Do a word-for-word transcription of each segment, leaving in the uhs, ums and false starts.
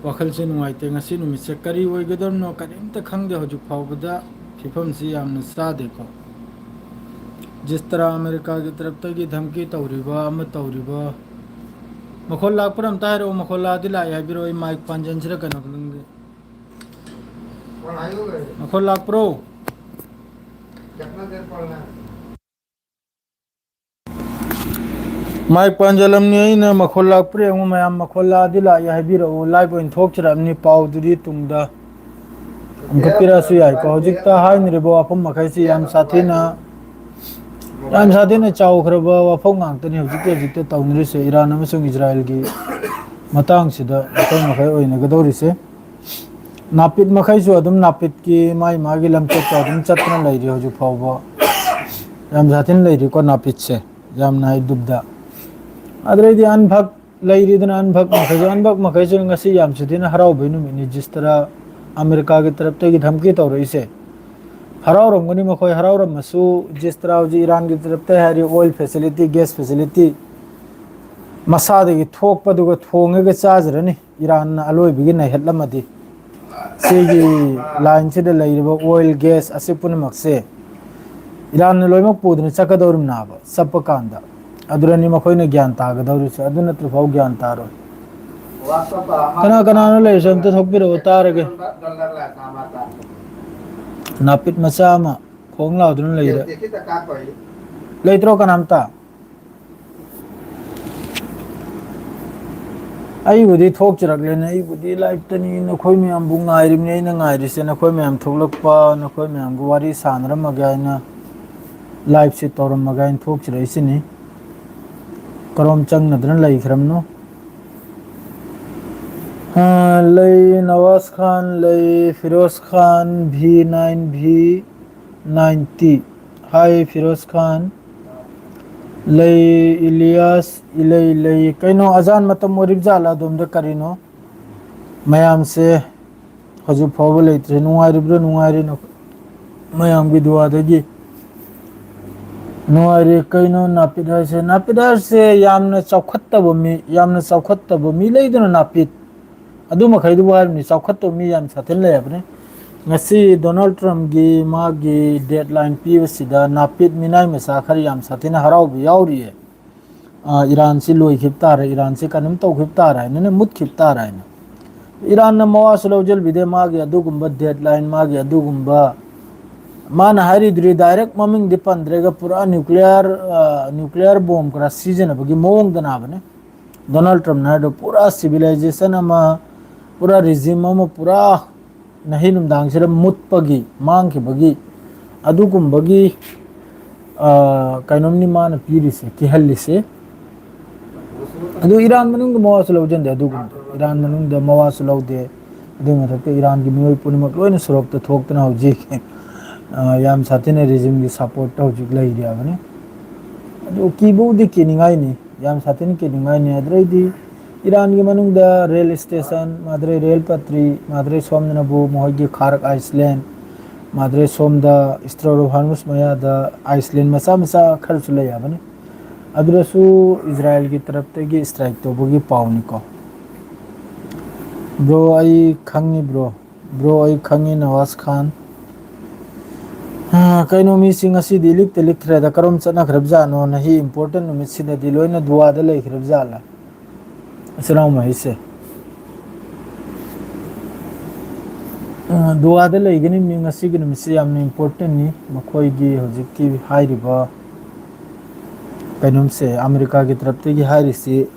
ꯋꯥꯈꯜꯁꯦ ꯅꯨꯡꯉꯥꯏꯇꯦ꯫ ꯉꯁꯤ ꯅꯨꯃꯤꯠꯁꯦ ꯀꯔꯤ ꯑꯣꯏꯒꯗꯕꯅꯣ ꯀꯔꯤꯝꯇ ꯈꯪꯗꯦ꯫ ꯍꯧꯖꯤꯛ ꯐꯥꯎꯕꯗ ꯐꯤꯕꯝꯁꯤ ꯌꯥꯝꯅ ꯆꯥꯗꯦꯀꯣ꯫ ꯖꯤꯁꯇꯔꯥ ꯑꯃꯦꯔꯤꯀꯥꯒꯤ ꯇꯔꯞꯇꯒꯤ ꯙꯝꯀꯤ ꯇꯧꯔꯤꯕ ꯑꯃ ꯇꯧꯔꯤꯕ꯫ ꯃꯈꯣꯜ ꯂꯥꯛꯄ꯭ꯔꯥ ꯑꯝꯇ ꯍꯥꯏꯔꯛꯑꯣ꯫ ꯃꯈꯣꯜ ꯂꯥꯛꯑꯗꯤ ꯂꯥꯛꯑꯦ ꯍꯥꯏꯕꯤꯔꯛꯑꯣ꯫ ꯑꯩ ꯃꯥꯏꯛ ꯄꯥꯟꯖꯟꯁꯤꯔ ꯀꯩꯅꯣ ꯈꯪꯗꯦ꯫ ꯃꯈꯣꯜ ꯂꯥꯛꯄ꯭ꯔꯣ? ꯃꯥꯏꯛ ꯄꯥꯟꯖꯜꯂꯝꯅꯤ꯫ ꯑꯩꯅ ꯃꯈꯣꯜ ꯂꯥꯛꯄ꯭ꯔꯥ ꯌꯦꯡꯉꯨ ꯃꯌꯥꯝ꯫ ꯃꯈꯣꯜ ꯂꯥꯛꯑꯗꯤ ꯂꯥꯛꯑꯦ ꯍꯥꯏꯕꯤꯔꯛꯎ꯫ ꯂꯥꯏꯚ ꯑꯣꯏꯅ ꯊꯣꯛꯆꯔꯛꯑꯕꯅꯤ꯫ ꯄꯥꯎꯗꯨꯗꯤ ꯇꯨꯡꯗ ꯑꯃꯨꯛꯀ ꯄꯤꯔꯛꯑꯁꯨ ꯌꯥꯏꯀꯣ꯫ ꯍꯧꯖꯤꯛꯇ ꯍꯥꯏꯅꯔꯤꯕ ꯋꯥꯐꯝ ꯃꯈꯩꯁꯤ ꯌꯥꯝ ꯁꯥꯊꯤꯅ, ꯌꯥꯝ ꯁꯥꯊꯤꯅ ꯆꯥꯎꯈ꯭ꯔꯕ ꯋꯥꯐꯝ ꯉꯥꯛꯇꯅꯤ ꯍꯧꯖꯤꯛꯇ, ꯍꯧꯖꯤꯛꯇ ꯇꯧꯅꯔꯤꯁꯦ꯫ ꯏꯔꯥꯟ ꯑꯃꯁꯨꯡ ꯏꯖꯔꯥꯌꯦꯜꯒꯤ ꯃꯇꯥꯡꯁꯤꯗ ꯃꯈꯜ ꯃꯈꯜ ꯑꯣꯏꯅꯒꯗꯧꯔꯤꯁꯦ꯫ ꯅꯥꯄꯤꯠ ꯃꯈꯩꯁꯨ ꯑꯗꯨꯝ ꯅꯥꯄꯤꯠꯀꯤ ꯃꯥꯒꯤ ꯃꯥꯒꯤ ꯂꯝꯆꯠꯇ ꯑꯗꯨꯝ ꯆꯠꯇꯅ ꯂꯩꯔꯤ ꯍꯧꯖꯤꯛ ꯐꯥꯎꯕ꯫ ꯌꯥꯝ ꯁꯥꯊꯤꯅ ꯂꯩꯔꯤꯀꯣ ꯅꯥꯄꯤꯠꯁꯦ꯫ ꯌꯥꯝꯅ ꯍꯥꯏ ꯗꯨꯕꯗ꯫ ꯑꯗꯨꯗꯩꯗꯤ ꯑꯟꯐꯛ ꯂꯩꯔꯤꯗꯅ, ꯑꯟꯐꯛ ꯃꯈꯩꯁꯨ, ꯑꯟꯐꯛ ꯃꯈꯩꯁꯨ ꯉꯁꯤ ꯌꯥꯝ ꯁꯥꯊꯤꯅ ꯍꯔꯥꯎꯕꯩ ꯅꯨꯃꯤꯠꯅꯤ꯫ ꯖꯤꯁꯇꯔꯥ ꯑꯃꯦꯔꯤꯀꯥꯒꯤ ꯇꯔꯞꯇꯒꯤ ꯙꯝꯀꯤ ꯇꯧꯔꯛꯏꯁꯦ꯫ ꯍꯔꯥꯎꯔꯝꯒꯅꯤ ꯃꯈꯣꯏ꯫ ꯍꯔꯥꯎꯔꯝꯃꯁꯨ ꯖꯤꯁꯇꯔꯥ ꯍꯧꯖꯤꯛ ꯏꯔꯥꯟꯒꯤ ꯇꯔꯞꯇ ꯍꯥꯏꯔꯤ, oil facility, gas facility ꯃꯁꯥꯗꯒꯤ ꯊꯣꯛꯄꯗꯨꯒ ꯊꯣꯡꯉꯒ ꯆꯥꯖꯔꯅꯤ꯫ ꯏꯔꯥꯟꯅ ꯑꯂꯣꯏꯕꯒꯤ ꯅꯩꯍꯠꯂꯝꯃꯗꯤ꯫ ꯁꯤꯒꯤ ꯂꯥꯏꯟꯁꯤꯗ ꯂꯩꯔꯤꯕ oil, gas ꯑꯁꯤ ꯄꯨꯝꯅꯃꯛꯁꯦ ꯏꯔꯥꯟꯅ ꯂꯣꯏꯅꯃꯛ ꯄꯨꯗꯨꯅ ꯆꯠꯀꯗꯧꯔꯤꯕꯅꯦꯕ꯫ ꯆꯠꯄ ꯀꯥꯟꯗ ꯑꯗꯨꯗꯅꯤ ꯃꯈꯣꯏꯅ ꯒ꯭ꯌꯥꯟ ꯇꯥꯒꯗꯧꯔꯤꯁꯦ꯫ ꯑꯗꯨ ꯅꯠꯇ꯭ꯔꯐꯥꯎ ꯒ꯭ꯌꯥꯟ ꯇꯥꯔꯣꯏ꯫ ꯀꯅꯥ ꯀꯅꯥꯅꯣ ꯂꯩꯔꯤꯁꯦ ꯑꯝꯇ ꯊꯣꯛꯄꯤꯔꯛꯑꯣ ꯇꯥꯔꯒꯦ꯫ ꯅꯥꯄꯤꯠ ꯃꯆꯥ ꯑꯃ ꯈꯣꯡ ꯂꯥꯎꯗꯨꯅ ꯂꯩꯔꯦ꯫ ꯂꯩꯇ꯭ꯔꯣ ꯀꯅꯥꯝꯇ? ꯑꯩꯕꯨꯗꯤ ꯊꯣꯛꯆꯔꯛꯂꯦꯅꯦ꯫ ꯑꯩꯕꯨꯗꯤ ꯂꯥꯏꯞꯇꯅꯤ꯫ ꯅꯈꯣꯏ ꯃꯌꯥꯝꯕꯨ ꯉꯥꯏꯔꯤꯕꯅꯤ꯫ ꯑꯩꯅ ꯉꯥꯏꯔꯤꯁꯦ ꯅꯈꯣꯏ ꯃꯌꯥꯝ ꯊꯣꯛꯂꯛꯄ, ꯅꯈꯣꯏ ꯃꯌꯥꯝꯒ ꯋꯥꯔꯤ ꯁꯥꯟꯅꯔꯝꯃꯒꯦ ꯍꯥꯏꯅ, ꯂꯥꯏꯞꯁꯦ ꯇꯧꯔꯝꯃꯒꯦ ꯍꯥꯏꯅ ꯊꯣꯛꯆꯔꯛꯏꯁꯤꯅꯤ꯫ ꯀꯔꯣꯝ ꯆꯪꯅꯗꯅ ꯂꯩꯈ꯭ꯔꯕꯅꯣ? ꯑꯥ, ꯂꯩ ꯅꯋꯥꯖ ꯈꯥꯟ, ꯂꯩ ꯐꯤꯔꯣꯖ ꯈꯥꯟ, ꯚꯤ ꯅꯥꯏꯟ ꯚꯤ ꯅꯥꯏꯟꯇꯤ꯫ ꯍꯥꯏ ꯐꯤꯔꯣꯖ ꯈꯥꯟ꯫ ꯂꯩ ꯏꯂꯤꯌꯥꯁ, ꯏꯂꯩ ꯂꯩ꯫ ꯀꯩꯅꯣ, ꯑꯖꯥꯟ ꯃꯇꯝ ꯑꯣꯏꯔꯤꯕ ꯖꯥꯠꯂ ꯑꯗꯣꯝꯗ? ꯀꯔꯤꯅꯣ? ꯃꯌꯥꯝꯁꯦ ꯍꯧꯖꯤꯛ ꯐꯥꯎꯕ ꯂꯩꯇ꯭ꯔꯦ꯫ ꯅꯨꯡꯉꯥꯏꯔꯤꯕ꯭ꯔꯥ? ꯅꯨꯡꯉꯥꯏꯔꯤ꯫ ꯅꯈꯣ-, ꯃꯌꯥꯝꯒꯤ ꯗꯨꯋꯥꯗꯒꯤ ꯅꯨꯡꯉꯥꯏꯔꯤ꯫ ꯀꯩꯅꯣ ꯅꯥꯄꯤꯠ ꯍꯥꯏꯁꯦ? ꯅꯥꯄꯤꯠ ꯍꯥꯏꯁꯦ ꯌꯥꯝꯅ ꯆꯥꯎꯈꯠꯇꯕ ꯃꯤ, ꯌꯥꯝꯅ ꯆꯥꯎꯈꯠꯇꯕ ꯃꯤ ꯂꯩꯗꯅ ꯅꯥꯄꯤꯠ꯫ ꯑꯗꯨ ꯃꯈꯩꯗꯨꯕꯨ ꯍꯥꯏꯔꯤꯕꯅꯤ, ꯆꯥꯎꯈꯠꯇꯕ ꯃꯤ ꯌꯥꯝ ꯁꯥꯊꯤꯅ ꯂꯩꯔꯕꯅꯤ꯫ ꯉꯁꯤ ꯗꯣꯅꯥꯜꯗ ꯇ꯭ꯔꯝꯞꯀꯤ ꯃꯥꯒꯤ deadline ꯄꯤꯕꯁꯤꯗ ꯅꯥꯄꯤꯠ ꯃꯤꯅꯥꯏ ꯃꯆꯥ ꯈꯔ ꯌꯥꯝ ꯁꯥꯊꯤꯅ ꯍꯔꯥꯎꯕ ꯌꯥꯎꯔꯤꯌꯦ꯫ ꯑ, ꯏꯔꯥꯟꯁꯤ ꯂꯣꯏꯈꯤꯕ ꯇꯥꯔꯦ, ꯏꯔꯥꯟꯁꯤ ꯀꯩꯅꯣꯝ ꯇꯧꯈꯤꯕ ꯇꯥꯔꯦ ꯍꯥꯏꯅꯅꯦ, ꯃꯨꯠꯈꯤꯕ ꯇꯥꯔꯦ ꯍꯥꯏꯅ꯫ ꯏꯔꯥꯟꯅ ꯃꯋꯥꯁꯨ ꯂꯧꯁꯤꯟꯕꯤꯗꯦ, ꯃꯥꯒꯤ ꯑꯗꯨꯒꯨꯝꯕ deadline, ꯃꯥꯒꯤ ꯑꯗꯨꯒꯨꯝꯕ, ꯃꯥꯅ ꯍꯥꯏꯔꯤꯗꯨꯗꯤ direct ꯃꯃꯤꯡꯗꯤ ꯄꯟꯗ꯭ꯔꯦꯒ, ꯄꯨꯔꯥ nuclear, ꯑ, nuclear bomb ꯈꯔ ꯁꯤꯖꯤꯟꯅꯕꯒꯤ ꯃꯑꯣꯡꯗꯅꯕꯅꯦ꯫ ꯗꯣꯅꯥꯜꯗ ꯇ꯭ꯔꯝꯞꯅ ꯍꯥꯏꯔꯤꯗꯣ ꯄꯨꯔꯥ civilization ꯑꯃ, ꯄꯨꯔꯥ regime ꯑꯃ, ꯄꯨꯔꯥ ꯅꯍꯤ ꯅꯨꯡꯗꯥꯡꯁꯤꯗ ꯃꯨꯠꯄꯒꯤ, ꯃꯥꯡꯈꯤꯕꯒꯤ, ꯑꯗꯨꯒꯨꯝꯕꯒꯤ, ꯑ, ꯀꯩꯅꯣꯝꯅꯤ ꯃꯥꯅ ꯄꯤꯔꯤꯁꯦ, ꯀꯤꯍꯜꯂꯤꯁꯦ꯫ ꯑꯗꯨ ꯏꯔꯥꯟ ꯃꯅꯨꯡꯗ ꯃꯋꯥꯁꯨ ꯂꯧꯁꯤꯟꯗꯦ, ꯑꯗꯨꯒꯨꯝꯕꯗꯣ ꯏꯔꯥꯟ ꯃꯅꯨꯡꯗ ꯃꯋꯥꯁꯨ ꯂꯧꯗꯦ꯫ ꯑꯗꯨꯒꯤ ꯃꯊꯛꯇ ꯏꯔꯥꯟꯒꯤ ꯃꯤꯑꯣꯏ ꯄꯨꯝꯅꯃꯛ ꯂꯣꯏꯅ ꯁꯣꯔꯣꯛꯇ ꯊꯣꯛꯇꯅ ꯍꯧꯖꯤꯛ, ꯑ, ꯌꯥꯝ ꯁꯥꯊꯤꯅ regimeꯒꯤ supportꯇ ꯍꯧꯖꯤꯛ ꯂꯩꯔꯤ ꯍꯥꯏꯕꯅꯤ꯫ ꯑꯗꯨ ꯀꯤꯕꯕꯨꯗꯤ ꯀꯤꯅꯤꯡꯉꯥꯏꯅꯤ, ꯌꯥꯝ ꯁꯥꯊꯤꯅ ꯀꯤꯅꯤꯡꯉꯥꯏꯅꯤ꯫ ꯑꯗꯨꯗꯩꯗꯤ ꯏꯔꯥꯟꯒꯤ ꯃꯅꯨꯡꯗ rail station, ꯃꯥꯗ꯭ꯔꯦ rail ꯄꯠꯇ꯭ꯔꯤ, ꯃꯥꯗ꯭ꯔꯦ ꯁꯣꯝꯗꯅꯕꯨ ꯃꯈꯣꯏꯒꯤ ꯈꯥꯔꯛ island, ꯃꯥꯗ꯭ꯔꯦ ꯁꯣꯝꯗ Strait of Hormuz ꯃꯌꯥꯗ island ꯃꯆꯥ ꯃꯆꯥ ꯈꯔꯁꯨ ꯂꯩ ꯍꯥꯏꯕꯅꯤ꯫ ꯑꯗꯨꯗꯁꯨ ꯏꯖꯔꯥꯏꯜꯒꯤ ꯇꯔꯞꯇꯒꯤ strike ꯇꯧꯕꯒꯤ ꯄꯥꯎꯅꯤꯀꯣ꯫ Bro, ꯑꯩ ꯈꯪꯉꯤ bro꯫ Bro, ꯑꯩ ꯈꯪꯉꯤ ꯅꯋꯥꯖ ꯈꯥꯟ꯫ ꯑꯥ, ꯀꯩꯅꯣ ꯃꯤꯁꯤ ꯉꯁꯤꯗꯤ ꯏꯂꯤꯛꯇ ꯂꯤꯛꯈ꯭ꯔꯦꯗ, ꯀꯔꯣꯝ ꯆꯠꯅꯈ꯭ꯔꯕꯖꯥꯠꯅꯣ? ꯅꯍꯤ important ꯅꯨꯃꯤꯠꯁꯤꯗꯗꯤ ꯂꯣꯏꯅ ꯗꯨꯋꯥꯗ ꯂꯩꯈ꯭ꯔꯕꯖꯥꯠꯂ? ꯏꯆꯤꯟ ꯏꯅꯥꯎ ꯃꯍꯩꯁꯦ꯫ ꯑ, ꯗꯨꯋꯥꯗ ꯂꯩꯒꯅꯤ ꯃꯤ, ꯉꯁꯤꯒꯤ ꯅꯨꯃꯤꯠꯁꯤ ꯌꯥꯝꯅ importantꯅꯤ꯫ ꯃꯈꯣꯏꯒꯤ ꯍꯧꯖꯤꯛꯀꯤ ꯍꯥꯏꯔꯤꯕ ꯀꯩꯅꯣꯝꯁꯦ, ꯑꯃꯦꯔꯤꯀꯥꯒꯤ ꯇꯔꯞꯇꯒꯤ ꯍꯥꯏꯔꯤꯁꯤ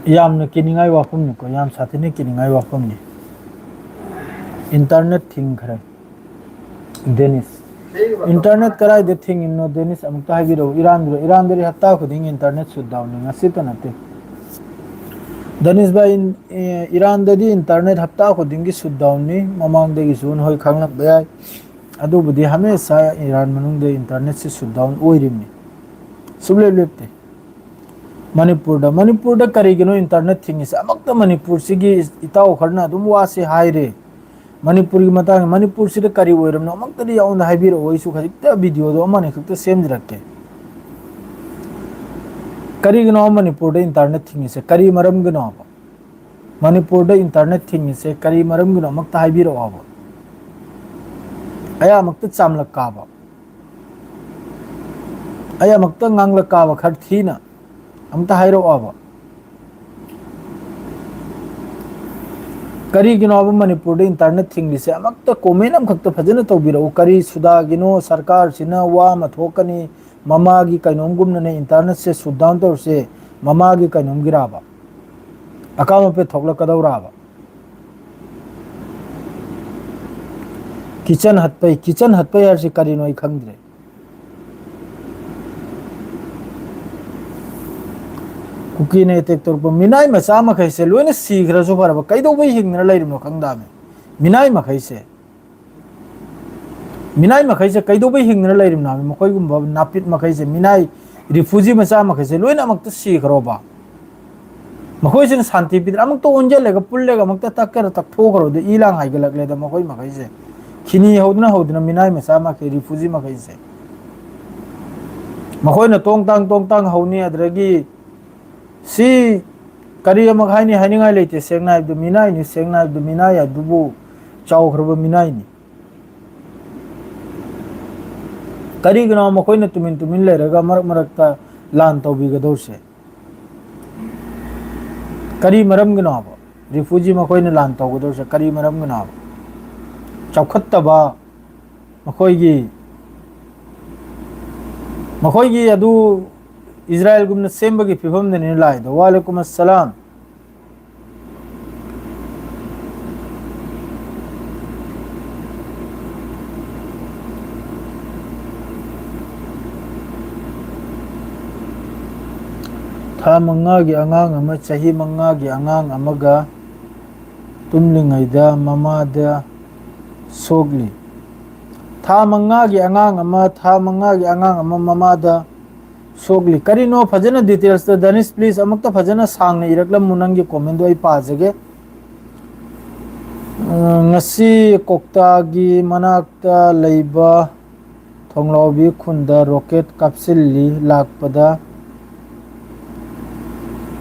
ꯌꯥꯝꯅ ꯀꯤꯅꯤꯡꯉꯥꯏ ꯋꯥꯐꯝꯅꯤꯀꯣ, ꯌꯥꯝ ꯁꯥꯊꯤꯅ ꯀꯤꯅꯤꯡꯉꯥꯏ ꯋꯥꯐꯝꯅꯤ꯫ Internet ꯊꯤꯡꯈ꯭ꯔꯦ꯫ ꯗꯦꯅꯤꯁ, internet ꯀꯗꯥꯏꯗ ꯊꯤꯡꯉꯤꯅꯣ? ꯗꯦꯅꯤꯁ, ꯑꯃꯨꯛꯇ ꯍꯥꯏꯕꯤꯔꯛꯎ꯫ ꯏꯔꯥꯟꯗ, ꯏꯔꯥꯟꯗꯗꯤ ꯍꯞꯇꯥ ꯈꯨꯗꯤꯡꯒꯤ internet shutdownꯅꯤ, ꯉꯁꯤꯇ ꯅꯠꯇꯦ꯫ ꯗꯦꯅꯤꯁ ꯚꯥꯏ, ꯏꯟ-, ꯑꯦ, ꯏꯔꯥꯟꯗꯗꯤ internet ꯍꯞꯇꯥ ꯈꯨꯗꯤꯡꯒꯤ shutdownꯅꯤ, ꯃꯃꯥꯡꯗꯒꯤꯁꯨ ꯅꯈꯣꯏ ꯈꯪꯂꯝꯕ ꯌꯥꯏ꯫ ꯑꯗꯨꯕꯨꯗꯤ ꯍꯃꯦꯁꯥ ꯏꯔꯥꯟ ꯃꯅꯨꯡꯗ internetꯁꯤ shutdown ꯑꯣꯏꯔꯤꯕꯅꯤ, ꯁꯨꯡꯂꯦꯞ ꯂꯦꯞꯇꯦ꯫ ꯃꯅꯤꯄꯨꯔꯗ, ꯃꯅꯤꯄꯨꯔꯗ ꯀꯔꯤꯒꯤꯅꯣ internet ꯊꯤꯡꯉꯤꯁꯦ? ꯑꯃꯛꯇ ꯃꯅꯤꯄꯨꯔꯁꯤꯒꯤ ꯏꯇꯥꯎ ꯈꯔꯅ ꯑꯗꯨꯝ ꯋꯥꯁꯦ ꯍꯥꯏꯔꯦ꯫ ꯃꯅꯤꯄꯨꯔꯒꯤ ꯃꯇꯥꯡꯗ, ꯃꯅꯤꯄꯨꯔꯁꯤꯗ ꯀꯔꯤ ꯑꯣꯏꯔꯕꯅꯣ ꯑꯃꯨꯛꯇꯗꯤ ꯑꯩꯉꯣꯟꯗ ꯍꯥꯏꯕꯤꯔꯛꯑꯣ, ꯑꯩꯁꯨ ꯈꯖꯤꯛꯇ videoꯗꯣ ꯑꯃꯅꯤ ꯈꯛꯇ ꯁꯦꯝꯖꯔꯛꯀꯦ꯫ ꯀꯔꯤꯒꯤꯅꯣ ꯃꯅꯤꯄꯨꯔꯗ internet ꯊꯤꯡꯉꯤꯁꯦ? ꯀꯔꯤ ꯃꯔꯝꯒꯤꯅꯣꯕ? ꯃꯅꯤꯄꯨꯔꯗ internet ꯊꯤꯡꯉꯤꯁꯦ ꯀꯔꯤ ꯃꯔꯝꯒꯤꯅꯣ? ꯑꯃꯨꯛꯇ ꯍꯥꯏꯕꯤꯔꯛꯑꯣꯕ꯫ ꯑꯩ ꯑꯃꯨꯛꯇ ꯆꯥꯝꯂꯛꯀꯥꯕ, ꯑꯩ ꯑꯃꯨꯛꯇ ꯉꯥꯡꯂꯛꯀꯥꯕ, ꯈꯔ ꯊꯤꯅ ꯑꯃꯨꯛꯇ ꯍꯥꯏꯔꯛꯑꯣꯕ꯫ ꯀꯔꯤꯒꯤꯅꯣꯕ ꯃꯅꯤꯄꯨꯔꯗ internet ꯊꯤꯡꯂꯤꯁꯦ? ꯑꯃꯨꯛꯇ comment ꯑꯃꯈꯛꯇ ꯐꯖꯅ ꯇꯧꯕꯤꯔꯛꯎ꯫ ꯀꯔꯤ ꯁꯨꯗꯥꯒꯤꯅꯣ? ꯁꯔꯀꯥꯔꯁꯤꯅ ꯋꯥ ꯑꯃ ꯊꯣꯛꯀꯅꯤ, ꯃꯃꯥꯒꯤ ꯀꯩꯅꯣꯝꯒꯨꯝꯅꯅꯦ internetꯁꯦ shut down ꯇꯧꯔꯤꯁꯦ, ꯃꯃꯥꯒꯤ ꯀꯩꯅꯣꯝꯒꯤꯔꯥꯕ? ꯑꯀꯥꯝ ꯑꯄꯦꯠ ꯊꯣꯛꯂꯛꯀꯗꯧꯔꯥꯕ? Kitchen ꯍꯠꯄꯩ, kitchen ꯍꯠꯄꯩ ꯍꯥꯏꯔꯤꯁꯤ ꯀꯔꯤꯅꯣ ꯑꯩ ꯈꯪꯗ꯭ꯔꯦ꯫ ꯀꯨꯀꯤꯅ attack ꯇꯧꯔꯛꯄ ꯃꯤꯅꯥꯏ ꯃꯆꯥ ꯃꯈꯩꯁꯦ ꯂꯣꯏꯅ ꯁꯤꯈ꯭ꯔꯁꯨ ꯐꯔꯕ, ꯀꯩꯗꯧꯕꯩ ꯍꯤꯡꯗꯅ ꯂꯩꯔꯤꯕꯅꯣ ꯈꯪꯗꯕꯅꯤ꯫ ꯃꯤꯅꯥꯏ ꯃꯈꯩꯁꯦ, ꯃꯤꯅꯥꯏ ꯃꯈꯩꯁꯦ ꯀꯩꯗꯧꯕꯩ ꯍꯤꯡꯗꯅ ꯂꯩꯔꯤꯕꯅꯣ ꯍꯥꯏꯕ? ꯃꯈꯣꯏꯒꯨꯝꯕ ꯅꯥꯄꯤꯠ ꯃꯈꯩꯁꯦ, ꯃꯤꯅꯥꯏ refugee ꯃꯆꯥ ꯃꯈꯩꯁꯦ ꯂꯣꯏꯅ ꯑꯃꯨꯛꯇ ꯁꯤꯈ꯭ꯔꯣꯕ꯫ ꯃꯈꯣꯏꯁꯤꯅ ꯁꯥꯟꯇꯤ ꯄꯤꯗꯅ ꯑꯃꯨꯛꯇ ꯑꯣꯟꯁꯤꯜꯂꯒ ꯄꯨꯜꯂꯒ ꯑꯃꯨꯛꯇ ꯇꯛꯀꯦꯔ ꯇꯛꯊꯣꯛꯈ꯭ꯔꯣꯗ, ꯏ ꯂꯥꯡ ꯍꯥꯏꯒꯠꯂꯛꯂꯦꯗ ꯃꯈꯣꯏ ꯃꯈꯩꯁꯦ꯫ ꯈꯤꯅꯤ ꯍꯧꯗꯅ ꯍꯧꯗꯅ ꯃꯤꯅꯥꯏ ꯃꯆꯥ ꯃꯈꯩ, refugee ꯃꯈꯩꯁꯦ꯫ ꯃꯈꯣꯏꯅ ꯇꯣꯡ ꯇꯥꯡ ꯇꯣꯡ ꯇꯥꯡ ꯍꯧꯅꯤ, ꯑꯗꯨꯗꯒꯤ ꯁꯤ ꯀꯔꯤ ꯑꯃꯨꯛ ꯍꯥꯏꯅꯤ? ꯍꯥꯏꯅꯤꯡꯉꯥꯏ ꯂꯩꯇꯦ꯫ ꯁꯦꯡꯅ ꯍꯥꯏꯕꯗ ꯃꯤꯅꯥꯏꯅꯤ, ꯁꯦꯡꯅ ꯍꯥꯏꯕꯗ ꯃꯤꯅꯥꯏ ꯑꯗꯨꯕꯨ ꯆꯥꯎꯈ꯭ꯔꯕ ꯃꯤꯅꯥꯏꯅꯤ꯫ ꯀꯔꯤꯒꯤꯅꯣ ꯃꯈꯣꯏꯅ ꯇꯨꯃꯤꯟ ꯇꯨꯃꯤꯟ ꯂꯩꯔꯒ ꯃꯔꯛ ꯃꯔꯛꯇ ꯂꯥꯟ ꯇꯧꯕꯤꯒꯗꯧꯔꯤꯁꯦ? ꯀꯔꯤ ꯃꯔꯝꯒꯤꯅꯣ ꯍꯥꯏꯕ? Refugee ꯃꯈꯣꯏꯅ ꯂꯥꯟ ꯇꯧꯒꯗꯧꯔꯤꯁꯦ ꯀꯔꯤ ꯃꯔꯝꯒꯤꯅꯣ ꯍꯥꯏꯕ? ꯆꯥꯎꯈꯠꯇꯕ ꯃꯈꯣꯏꯒꯤ, ꯃꯈꯣꯏꯒꯤ ꯑꯗꯨ ꯏꯖꯔꯥꯏꯜꯒꯨꯝꯅ ꯁꯦꯝꯕꯒꯤ ꯐꯤꯕꯝꯗꯅꯤ ꯂꯥꯛꯏꯗꯣ꯫ ꯋꯥꯂꯦꯀꯨꯝ ꯑꯁꯂꯥꯝ꯫ ꯊꯥ ꯃꯉꯥꯒꯤ ꯑꯉꯥꯡ ꯑꯃ ꯆꯍꯤ ꯃꯉꯥꯒꯤ ꯑꯉꯥꯡ ꯑꯃꯒ ꯇꯨꯝꯂꯤꯉꯩꯗ ꯃꯃꯥꯗ ꯁꯣꯛꯂꯤ꯫ ꯊꯥ ꯃꯉꯥꯒꯤ ꯑꯉꯥꯡ ꯑꯃ, ꯊꯥ ꯃꯉꯥꯒꯤ ꯑꯉꯥꯡ ꯑꯃ ꯃꯃꯥꯗ ꯁꯣꯛꯂꯤ꯫ ꯀꯔꯤꯅꯣ? ꯐꯖꯅ detailsꯇ, Danish, please, ꯑꯃꯨꯛꯇ ꯐꯖꯅ ꯁꯥꯡꯅ ꯏꯔꯛꯂꯝꯃꯨ, ꯅꯪꯒꯤ commentꯗꯣ ꯑꯩ ꯄꯥꯖꯒꯦ꯫ ꯑ, ꯉꯁꯤ ꯀꯣꯛꯇꯥꯒꯤ ꯃꯅꯥꯛꯇ ꯂꯩꯕ ꯊꯣꯡꯂꯥꯎꯕꯤ ꯈꯨꯟꯗ rocket ꯀꯥꯞꯁꯤꯜꯂꯤ꯫ ꯂꯥꯛꯄꯗ